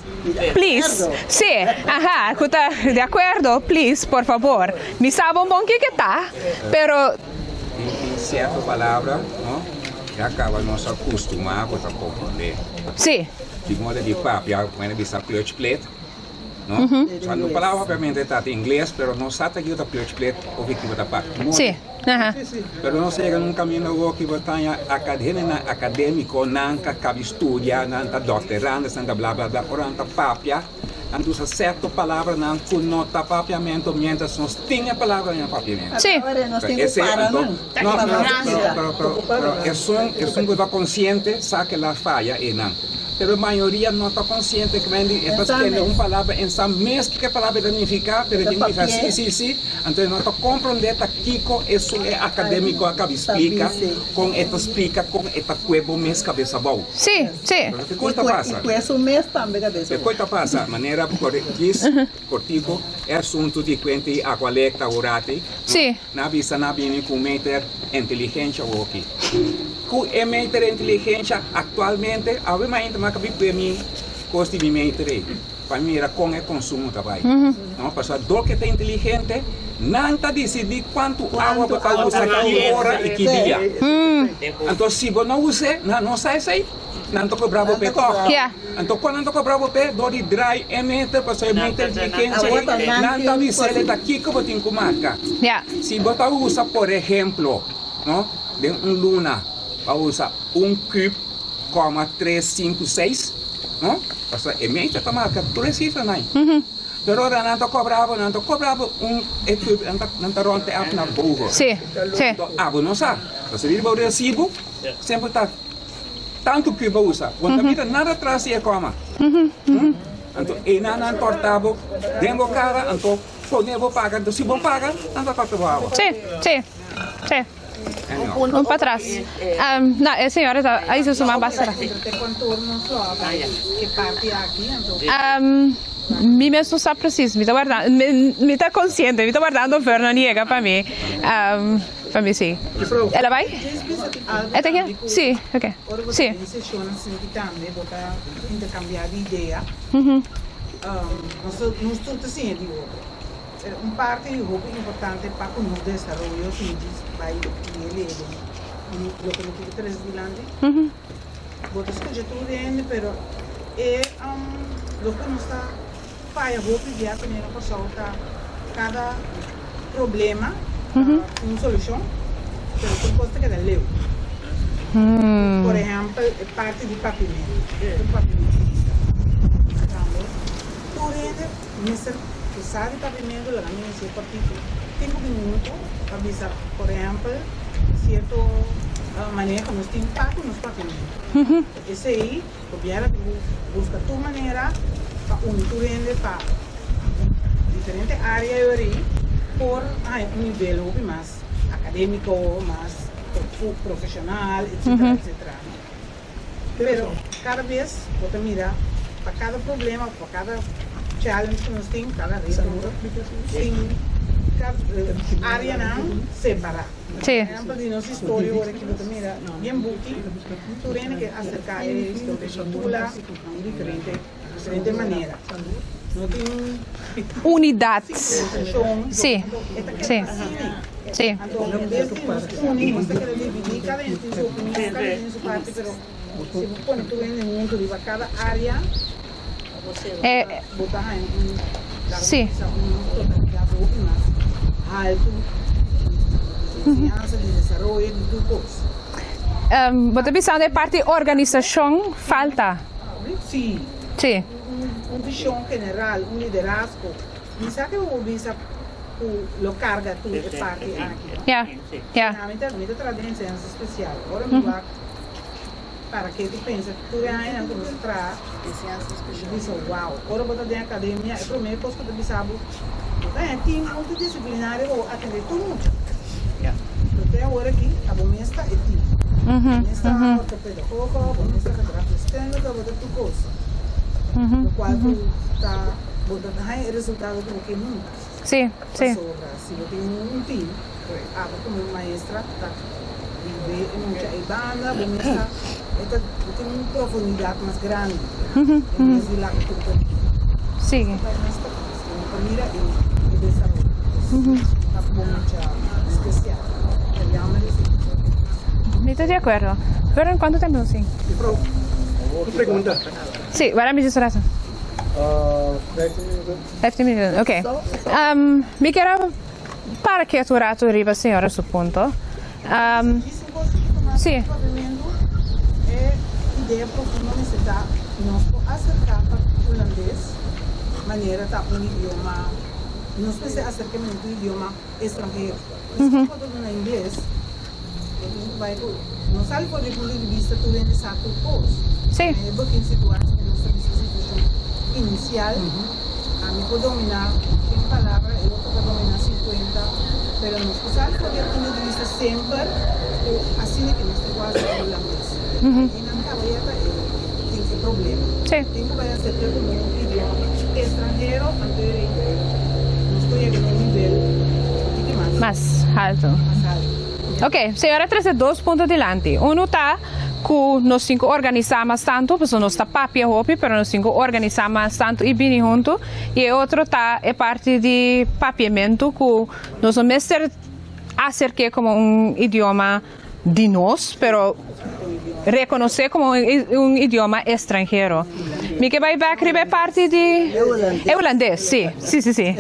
please, sí, aha, ku ta de akuerdo, please, por fabor. Mi sa bon bon kiko ta, pero. Tin cierto palabra, no? Ya caba nos a custuma cu ta comprende. Sí. Di moda di papia, bueno bisa clutch plate, no? Sa no palabra propiamente ta ingles, pero nos sa ta kico ta clutch plate of kico ta papia. Sí, aha. Pero nos a yega na un caminda awor ki bo ta haña hendenan academico, nan ta cabi studia, nan ta doctorandes, nan ta bla bla bla, ora nan ta papia. Nan usa sèrto palabranan ku no ta papiamentu miéntras nos tin e palabranan na papiamentu. Sí. Esei anto, no, pero, pero, pero, pero esun, esun ku ta konsiente sa ke la faya einan. Pero mayoria no ta konsiente ku men di e ta tende un palabra en sa mes kiko e palabra ta nifiká, pero e tin bisa si, si, si, anto e no ta komprondé ta kiko esun e akadémiko a kabi splika, kon e ta splika, kon e ta kue bo mes kabes abou. Si, si. Pero kiko ta pasa? I kue su mes tambe kabes abou. Kiko ta pasa? Manera por djis kortiko e asuntu di kuenta i Aqualec ta wurati, Si. Nan a bisa nan a bini ku meter inteligensha woki. Ku e meter inteligensha aktualmente awe mainta mi a kabi pue mi kos di mi meter ei pa mi mira kon e konsumo ta bai. No, pasobra dor ke ta inteligente nan ta disidí kuantu awa bo ta usa ki ora i ki dia. Anto si bo no us'é nan no sa esei. Nan ta kobra bo p'e tòg. Anto kon nan ta kobra bo p'e? Dor di drai e meter pasobra e meter di kense ei nan ta bis'el ta kiko bo tin ku marka. Si bo ta usa por ehemplo no den un luna bo a usa un kub kòma tres sinku seis no pasobra e meter ta marka tur e sifranan ei. Pero ora nan ta kobra bo nan ta kobra bo un e kub nan ta rònt e af na boven. Anto abo no sa. Pasobra riba bo resibu semper ta. Tantu ku bo usa, bo no ta mira nada tras di e koma. Anto einan nan kòrta bo den bo kara, anto pone bo paga. Anto si bo paga, nan ta kòrta bo awa. Sí, sí, sí. Un pa tras. No, e señora ta a hizo su man basta. Mi mes no sa precies, mi ta warda, mi ta konsiente, mi ta wardando Vernon yega pa mi. Pa mi si. El a bai? E ta kia? Si, ok. Ora bo ta Si. den seshonnan sinti tambe bo ta interkambiá di idea. Nos nos tur ta siña di otro. Pero un parti hopi importante pa ku nos desaroyo si mi djis bai lie lie den loke mi tin ku trese dilanti. Bo ta skucha tur hende pero e loke nos ta Faya hopi bia ku na Kòrsou ta kada problema ta tin un solushon, pero tur kos ta keda leu. Por ehèmpel e parti di papimentu, tur papimentista tambe tur hende mester ku sa di papimentu laga mi hasié kòrtiku tin ku bin huntu pa bisa por ehèmpel sierto manera ku nos tin pa ku nos papimentu. Esei. Gobièrnu tin ku buska tur manera pa uni tur hende pa diferente área yori por haña un nivel hopi mas akadémiko, mas profeshonal, etsetera, etsetera. Pero kada bes bo ta mira pa kada problema, pa kada challenge ku nos tin, kada reto, tin kada áreanan separá. Sí. Ehempel di nos historia ora ki bo ta mira bien buki, tur hende ke aserka e historia di Tula na un diferente diferente manera. No tin Unidat. sinkronisashon, Sí. e ta keda Sí. asina. Sí. Anto en bes di nos uni, nos ta keda dividí, kada hende tin su opinion, kada hende tin su parti, pero si bo pone tur hende huntu riba kada área, Eh, bo ta haña un, laga Sí. bisa, un totalidat hopi mas haltu di enseñansa, di desaroyo, di tur kos. Bo ta bisando e parti organisashon falta. Sí. Sí. Un vision general, un liderazgo. Mi sa ke bo por bisa ku lo karga tur e parti aki. Ya, ya. Mi ta, mi ta traha den enseñansa spesial. Ora mi wak Para ke ti pensa tur e añanan ku nos a traha, bo bisa wow. Ora bo ta den akademia e promé kos ku ta bisa bo, bo ta haña tim multidisiplinario pa bo atendé tur mucha. Pero te awor aki ta bo mes ta e tim. Bo mes ta ortopedagogo, bo mes ta gedragsdeskundige, bo ta tur kos. Lokual ku ta bo ta haña e resultado ku bo ke nunka. Sí, sí. Pasobra si bo tin un tim, abo komo maestra ta vive e mucha ei banda, bo mes ta, e ta, bo tin un profundidat mas grandi en bes di laga tur tur. Sí. Ta nos ta no ta mira e e desaroyo. Ta bo mucha spesial. Ta jammer esei. Mi ta di akuerdo. Pero en kuantu tempu nos tin? Mevrouw, un pregunta. Sí, wara mi djis un rato. 15 minuten. 15 minuten, ok. Mi kier a para ketu un ratu riba señora su punto. Sí. E idea profundo mester ta nos por acerca pa hulandes manera ta un idioma nos mester acerca manera un idioma estranhero. Nos por duna ingles. Bo tin ku bai ku no sali for di punto di bista tur hende sa tur kos. Sí. E begin situatie ku nos ta bisa situashon inisial, ami por dominá ken palabra, e otro ta dominá sinkuenta, pero nos por sali for di e punto di bista semper ku asina ke nos tin ku hasi e hulandes. I nan kaba ya ta e tin e problema. Sí. Tin ku bai asept'é komo un idioma estranhero anto e rei nos por yega na un nivel un tiki mas. Mas haltu. Mas haltu. Ok, señora trese dos punto dilanti. Uno ta ku nos tin ku organisá mas tantu, pasobra nos ta papia hopi, pero nos tin ku organisá mas tantu i bini huntu. I e otro ta e parti di papiamentu ku nos no mester aserk'é komo un idioma di nos, pero rekonosé komo un idioma estranhero. Mi ke bai bèk riba e parti di e hulandes, si, si, si, si.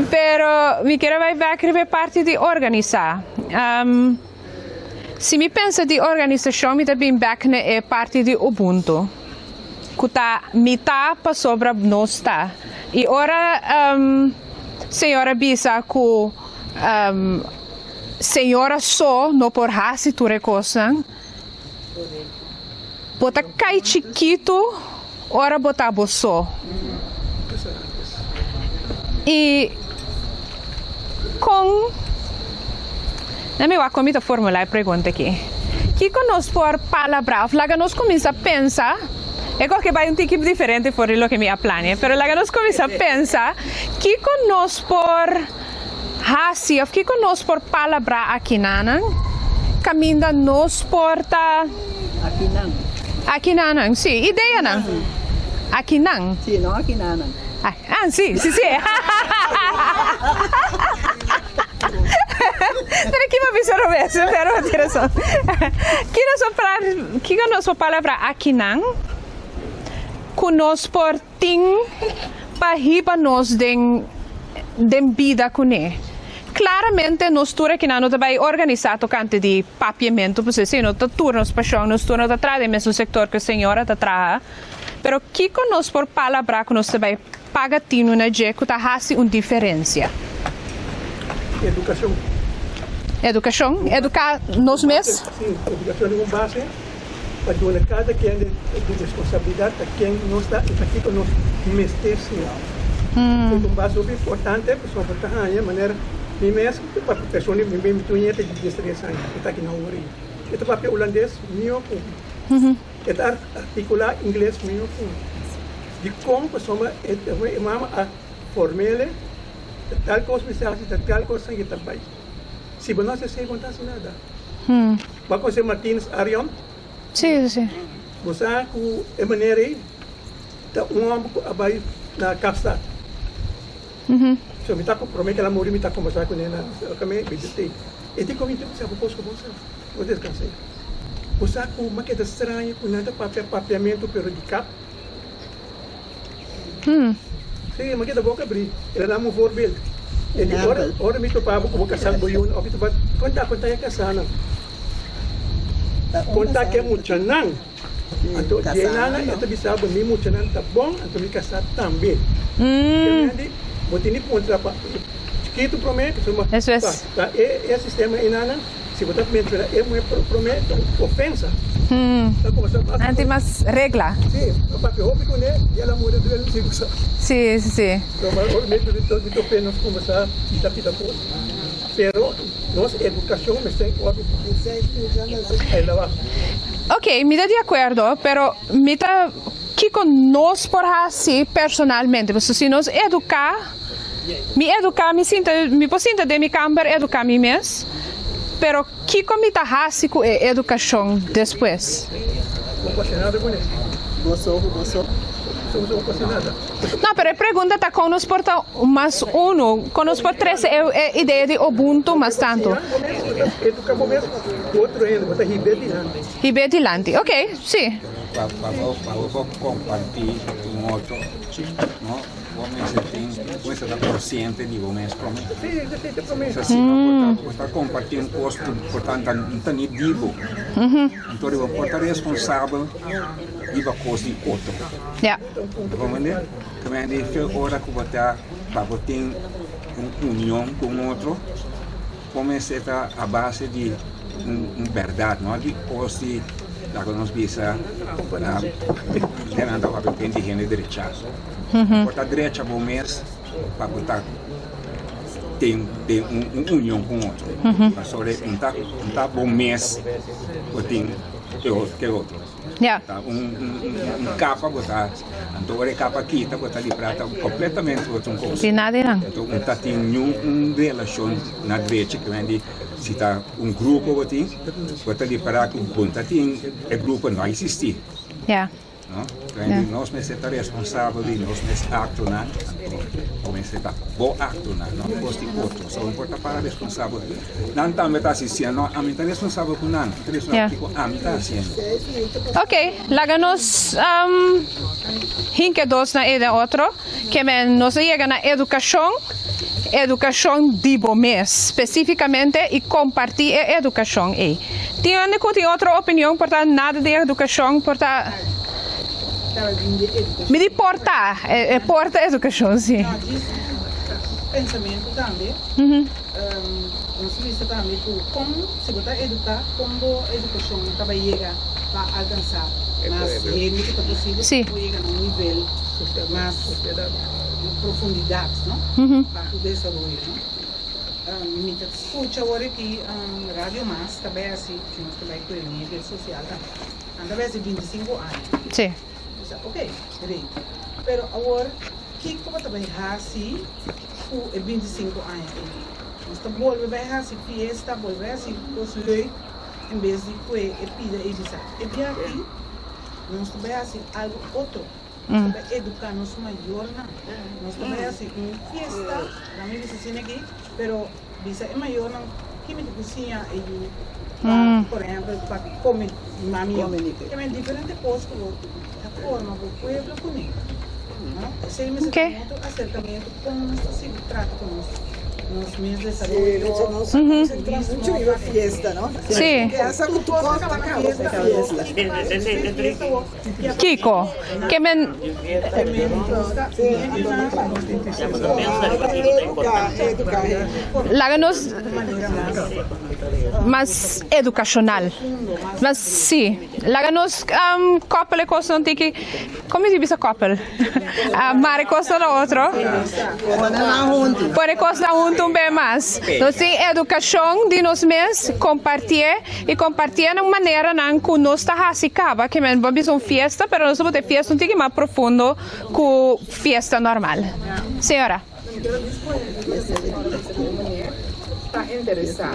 Pero mi kier a bai bèk riba e parti di organisá. Si mi pensa di organisashon mi ta bin bèk na e parti di Ubuntu, ku ta mi ta pasobra nos ta. I ora señor a bisa ku Señora so no por hasi tur e kosnan. Bo ta kai chikitu ora bo ta bo so. I kon, na mi wak kon mi ta formula e pregunta aki. Kiko nos por palabrá òf laga nos kuminsá pensa, e kos ke bai un tiki diferente for di loke mi a plania, pero laga nos kuminsá pensa kiko nos por Hasi of kiko nos por palabrá akinanan kaminda nos por ta. Akinan. Akinanan, sí, ideanan. Akinan. Sí, no akinanan. Ah, sí, sí, sí. Pero ki bo bisa robes, pero bo tin rason. Ki nos por pala, kiko nos por palabrá akinan ku nos por. Tin pa hiba nos den den bida kuné. Klaramente nos tur akinan no ta bai organisá tokante di papiamentu pasobra esei no ta tur nos pashon, nos tur no ta traha den mesun sektor ku e señora ta traha. Pero kiko nos por palabrá ku nos ta bai paga tinu na dje ku ta hasi un diferensia? Edukashon. Edukashon? Eduká nos mes? Sí, edukashon den un base. Pa duna kada ken di responsabilidat ta ken nos ta i pakiko nos mester siña. Esei ta un base hopi importante pasobra bo ta haña manera mi mes pa persona mi mi tur ñeta di diestres aña ku ta aki na Hungria. E ta papia hulandes mihó ku mi. E ta artikulá ingles mihó ku mi. Dikon? Pasobra e mama a form'el ta tal kos mester hasi, ta tal kos esaki ta bai. Si bo no hasi esei bo no ta hasi nada. Bo a conoce Martinus Arion? Sí, sí. Bo sa cu e manera ei ta un homber cu a bay na Kaapstad. So mi ta prome cu el a muri mi ta conversa cu ne na biblioteca. E di cu mi, Sa bo cos cu bo sa, bo descansa ei. Bo sa cu mi a keda straño cu nan ta papia papiamento pero di Kaap? Sí, mi a keda boca abrí. El a dame un voorbeeld. E di, ora, ora mi topa bo ku bo kasá ku bo yunan, òf mi topa, konta, konta e kasánan. Konta ku e muchanan. Anto, dje nana e ta bisa bo, mi muchanan ta bon, anto mi kasá tambe. Kende, bo tin di puntra pa chikitu promé, pasobra pa e sistema ei nana. Si bo ta menciona e muhe prome ta un ofensa. Ta como sa basta. Nan tin mas regla. Si, a papia hopi cune y el a muri duel si bo sa. Si, si, si. So ma ora mi mi tope nos combersa pita pita cos. Pero nos educacion mester en orde. Ahí la va. Ok, mi ta di acuerdo, pero mi ta kico nos por haci personalmente? Pasobra si nos educa. Mi eduká mi sinta, mi por sinta den mi kamber eduká mi mes, pero kiko mi ta hasi ku e edukashon despues? No, pero e pregunta ta kon nos por ta mas unu, kon nos por trese e idea di Ubuntu mas tantu. Hib'é dilanti, ok, si. Pa bo por kompartí un otro, no? Bo mester tin, bo mester ta konsiente di bo mes promé. Sa si bo por ta, bo ta kompartí un kos ku por ta no ta ni di bo. Anto bo por ta responsabel riba kos di otro. Bo comprende? Ta mende fe ora ku bo ta pa bo tin un union ku un otro. Bo mester ta a base di un bèrdat, no di kos di laga nos bisa na nan ta papia ku hende hende drecha. Bo por ta drecha bo mes pa bo ta den den un union ku otro. Pasobra un ta un ta bo mes bo tin ke otro. Ta un un kapa bo ta anto ora e kapa kita bo ta libra ta completamente otro kos. Anto un ta tin niun un relashon na drechi ke men di si ta un grupo bo tin bo ta libra ku bo ta tin e grupo no a existi. No? Di nos mester ta responsabel di nos mes actonan, anto bo mester ta bo actonan, no cos di otro. So no por ta para responsabel. Nan tambe ta asistiendo, no, ami ta responsabel cu nan, mi ta responsabel kico ami ta haciendo. Ok, laga nos hinca dos na e den otro, ke men nos a yega na educacion, educacion di bo mes specificamente y comparti e educacion ey. Tin hende ku tin otro opinion por ta nada di edukashon por ta Mi di por ta e por ta edukashon si. No djis pensamentu tambe nos a bisa tambe ku kon si bo ta eduká kon bo edukashon ta bai yega pa alkansá mas hende ku ta posibel pa bo yega na un nivel mas profundidat no pa ku desaroyo no. Mi ta scucha awor aki radio mas ta bay haci nos ta bay cu e media social tambe nan ta bay haci 25 aña Sí. Mi sa ok great pero awor kico bo ta bay haci cu e 25 aña ey nos ta bolbe bay haci fiesta bolbe bay haci cos leuk en bes di cu e pida ey bisa e bia aki nos ta bay haci algo otro. Nos ta bai eduká nos mayornan. Nos ta bai hasi un fiesta, laga mi bisa asina aki, pero bisa e mayornan ki mi ta por siña e yu pa, por ehèmpel, pa kome mami yo. Te men diferente kos ku bo ta forma bo pueblo kuné, no? Esei mester ta un otro aserkamentu kon nos ta sigui trata ku nos nos mes desaroyo, turismo, Sí. Kiko? Ke men. Laga nos mas edukashonal. Mas si. Laga nos koppel e kosnan tiki. Komo si bisa koppel? Mara e kosnan na otro. Pone kosnan huntu un be mas. Nos tin edukashon di nos mes, kompartié. I kompartié na un maneranan ku nos ta hasi kaba, ke men bo bisa un fiesta, pero nos ta bota e fiesta un tiki mas profundo ku fiesta normal. Señora. Ta interesá,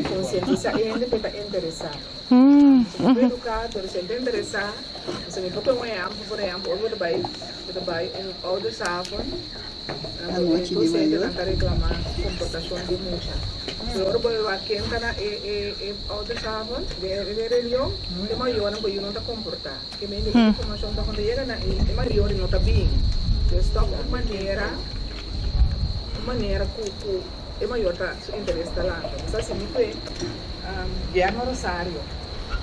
konsientisá e hende ku ta interesá. Si bo eduká, pero si e ta interesá, pasobra mi por pone un ehèmpel, por ehèmpel, ora bo ta bai, bo ta bai un oudersavond, Anochi di mayor. Nan ta reclama comportacion di mucha. Pero ora bo wak ken ta na e e oudersavond, den e reunion, e mayornan cu yu no ta comporta. Ke men di e informacion ta cuando yega na e e mayor no ta bin. Dus toch un manera, un manera cu cu e mayor ta su interes ta lanta. Nos a sigui cu e Guillermo Rosario,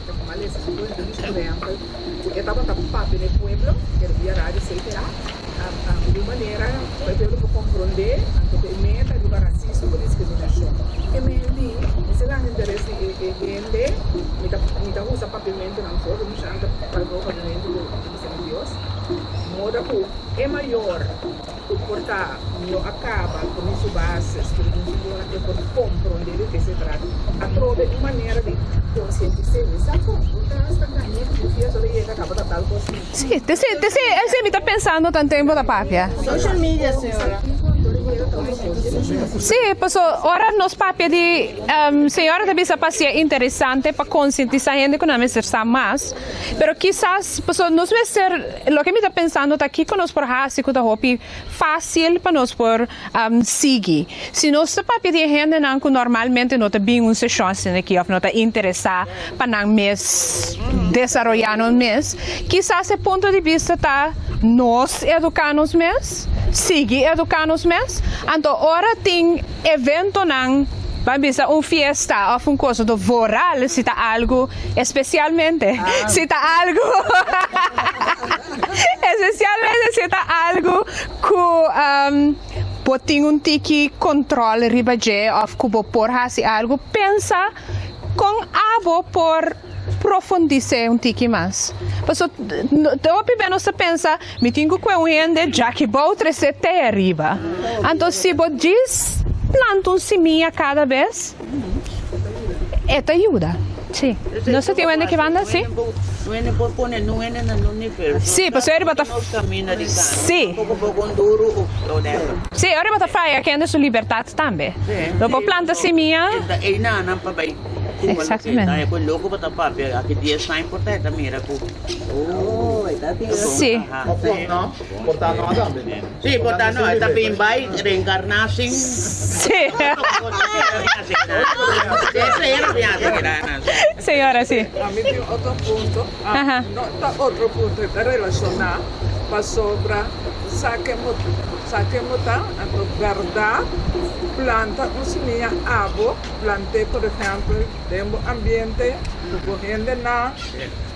ta como a lesa su entrevista por ehempel, cu e tabata papia na e pueblo, pero via radio CTA. Di un manera ku e pueblo por komprondé anto ku e meta riba rasismo ku diskriminashon. E men di, mi sa gana interes di e hende, mi ta mi ta usa papiamentunan for, mi muchanan ta papia papiamentu ku mi bisa mi Dios, moda ku e mayor ku por ta no a kaba ku ni su bases ku ni su dona e por komprondé di ke se trata. Atrobe un manera di konsientis'é, mi sa kon, bo ta hasta gané ku bo fiesta ora yega kaba ta tal kos. Sí, te sí, te sí, esei mi ta pensando tan tempo ta papia. Social media, señora. Sí, paso ora nos papia di señora ta bisa pa si'e interesante pa konsientisá hende ku nan mester sa mas, pero kisas paso nos mester, loke mi ta pensando ta kiko nos por hasi ku ta hopi fásil pa nos por sigui. Si nos ta papia di e hendenan ku normalmente no ta bin un seshon asina aki òf no ta interesá pa nan mes desaroyá nos mes, kisas e punto di bista ta nos eduká nos mes, sigui eduká nos mes. Anto ora tin eventonan, ban bisa un fiesta òf un kos, anto vooral si ta algu, espesialmente si ta algu, espesialmente si ta algu ku. bo tin un tiki control riba dje of ku bo por hasi algu, pensa kon abo por profundis'é un tiki mas. Paso hopi bes nos ta pensa mi tin ku kue un hende djaki bou tres'é te ariba. Anto si bo djis planta un simia kada bes e ta yuda. Si. Nos ta tin un hende ki banda? Si. Si, pasobra e riba ta Si. Si, e riba ta faya kende su libertat tambe. Lo por planta simia. Exactamente. Si. Sí, por ta no, e ta bin bai reencarnatie. Sí. Señora, sí. Ami tin otro punto, Aha. no ta otro punto, e ta relaciona pasobra sa ke mo sa ke mo ta, anto berdad planta un simia abo, plant'é por ehempel den bo ambiente ku bo hendenan,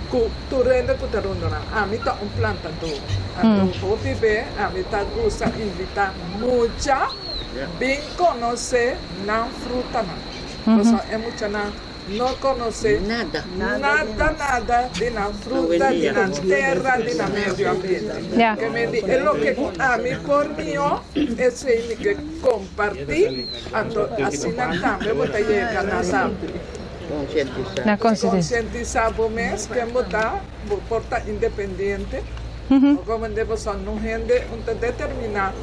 ku tur hende ku ta rondona. Ami ta un plantadó, anto hopi be ami ta gusta invitá mucha bin konosé nan frutanan, pasobra e muchanan no konosé nada nada di nan fruta, di nan tera, di nan medio ambiente. Ke men di e loke ku ami por mihó, esei mi ke kompartí, anto asina tambe bo ta yega na sa. Konsientisá bo mes ken bo ta, bo por ta independiente, komo de boso no hende un ta determiná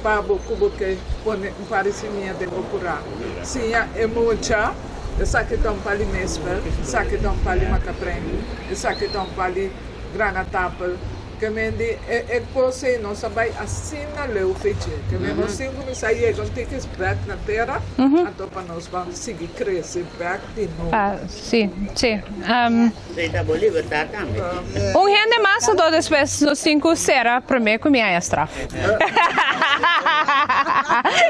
pa bo ku bo ke pone un par di simia den bo kurá. Siña e mucha, esaki ta un pali mespel, esaki ta un pali makapreng, esaki ta un pali granatapel. Ke men di e e kos ei nos a bai asina leu fechi ke men nos tin kuminsá yega un tikis bèk na tera anto pa nos ban sigui krese bèk di nobo. Ah, sí, sí. Esei ta bo libertat tambe. Un hende mas anto despues nos tin ku sera promé ku mi haña straf.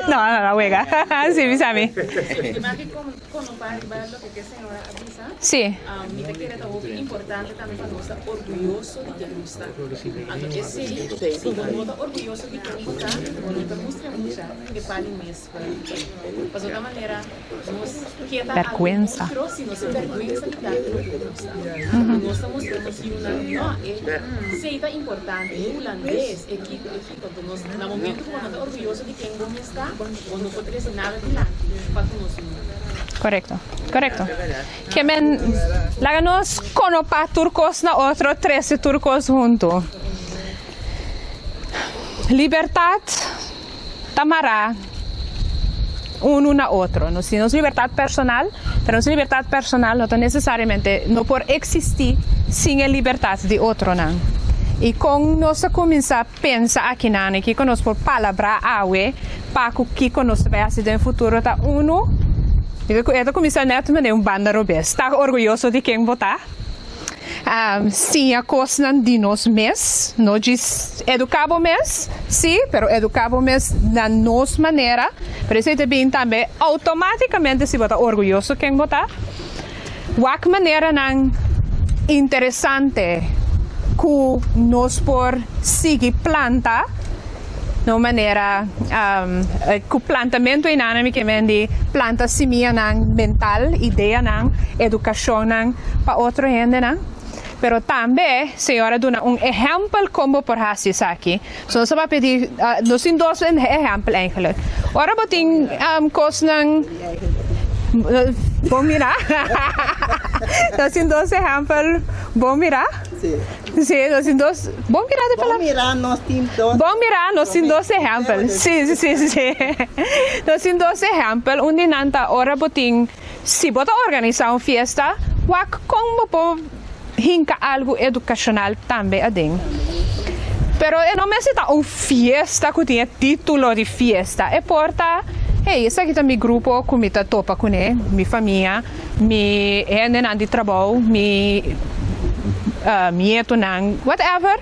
No, no, no, wega. Sí, bisa mi. Kono pa riba loke ku e señora a bisa, Sí. mi ta kere ta hopi importante tambe pa nos ta orguyoso di ken nos ta. Anto esei, si bo no ta orguyoso di ken bo ta, bo no ta mustra mucha e pali mes pa Pasobra ta manera nos ke ta algu Bèrgwensa. otro si nos tin bèrgwensa di ta loke nos ta. Anto nos ta mustra nos yunan, no, e esei ta importante, e hulandes, e kiko, e kiko. Anto nos na momento ku bo no ta orguyoso di ken bo mes ta, bo no por trese nada dilanti pa ku nos yunan. Korekto, korekto. Ke men laga nos konopá tur kos na otro, trese tur kos huntu. Libertat ta mará unu na otro. Nos tin nos libertat personal, pero nos libertat personal no ta nesesariamente, no por eksistí sin e libertat di otronan. I kon nos ta kuminsá pensa akinan i kiko nos por palabrá awe pa ku kiko nos ta bai hasi den futuro ta unu, e ta kuminsá nèt manera un banda robes. Ta orguyoso di ken bo ta. Siña kosnan di nos mes, no djis eduká bo mes, sí, pero eduká bo mes na nos manera, pero esei ta bin tambe outomátikamente si bo ta orguyoso ken bo ta. Wak maneranan interesante ku nos por sigui planta na un manera ku plantamentu einan mi ke men di planta simianan mental, ideanan, edukashonnan pa otro hendenan. Pero tambe Señor a duna un ehèmpel kon bo por hasi esaki. So nos a papia di, nos tin dos ehèmpel eigenlijk. Ora bo tin kosnan, bon mira, nos tin dos ehèmpel bon mira. Sí, nos tin dos, bon mira de palabra. Bon mira nos tin dos. Bon mira nos tin dos ehèmpel. Sí, sí, sí, sí. Nos tin dos ehèmpel. Un di nan ta ora bo tin, si bo ta organisá un fiesta, wak kon bo por hinka algu edukashonal tambe aden. Pero e no mester ta un fiesta ku tin e título di fiesta. E por ta, hey, esaki ta mi grupo ku mi ta topa kuné, mi famia, mi hendenan di trabou, mi nietonan, whatever,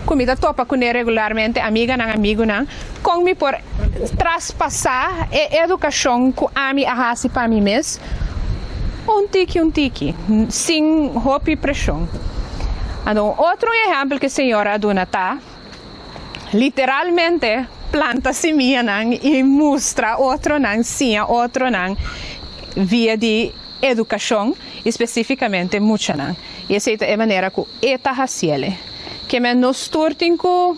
ku mi ta topa kuné regularmente, amiganan, amigunan, kon mi por traspasá e edukashon ku ami a hasi pa mi mes un tiki un tiki, sin hopi preshon. Anto un otro ehèmpel ku e señora a duna ta, literalmente. planta simianan i mustra otronan, siña otronan via di edukashon i spesifikamente muchanan. I esei ta e manera ku e ta hasiel. Ke men nos tur tin ku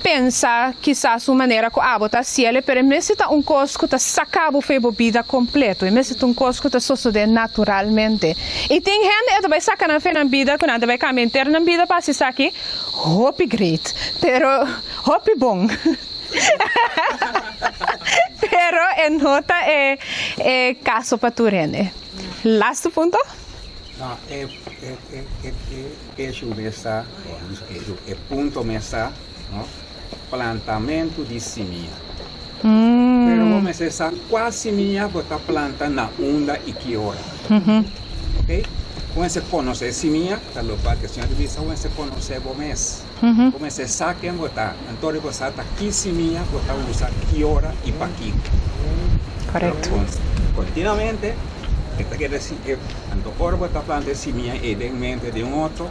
pensa kisas un manera ku abo ta hasiel, pero e mester ta un kos ku ta saka bo for bo bida kompleto. E mester ta un kos ku ta sosodé naturalmente. I tin hende e ta bai saka nan for nan bida ku nan ta bai kambia henter nan bida pa hasi esaki. Hopi great, pero hopi bon. Pero e no ta e e kaso pa tur hende. Lastu punto? No, e e e e e issue mes ta, o e punto mes ta, no, plantamentu di simia. Pero bo mester sa kua simia bo ta planta na unda i ki ora. Ok? Bo mester konosé simia, ta lokual ku e Señor ta bisa, bo mester konosé bo mes. Bo mester sa ken bo ta. Anto bo sa ta ki simia bo ta usa, ki ora i pakiko. Korekto. Kontinuamente e ta keda si e anto ora bo ta planta e simia ei den mente di un otro,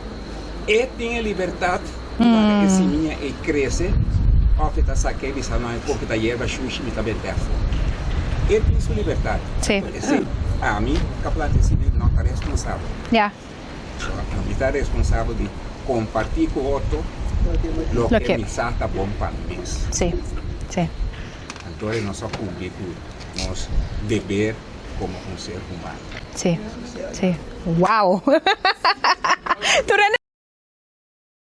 e tin e libertat pa laga e simia ei krese òf e ta sak'é bisa no e koki ta yerba shushi mi ta bent'é afó. E tin su libertat. Sí. Esei ami ka planta e simia no ta responsabel. Ya. Mi ta responsabel di kompartí ku otro loke mi sa ta bon pa mi mes. Sí, sí. Anto nos a kumpli ku nos deber komo un ser humano. Sí, sí. Wow! Tur hende.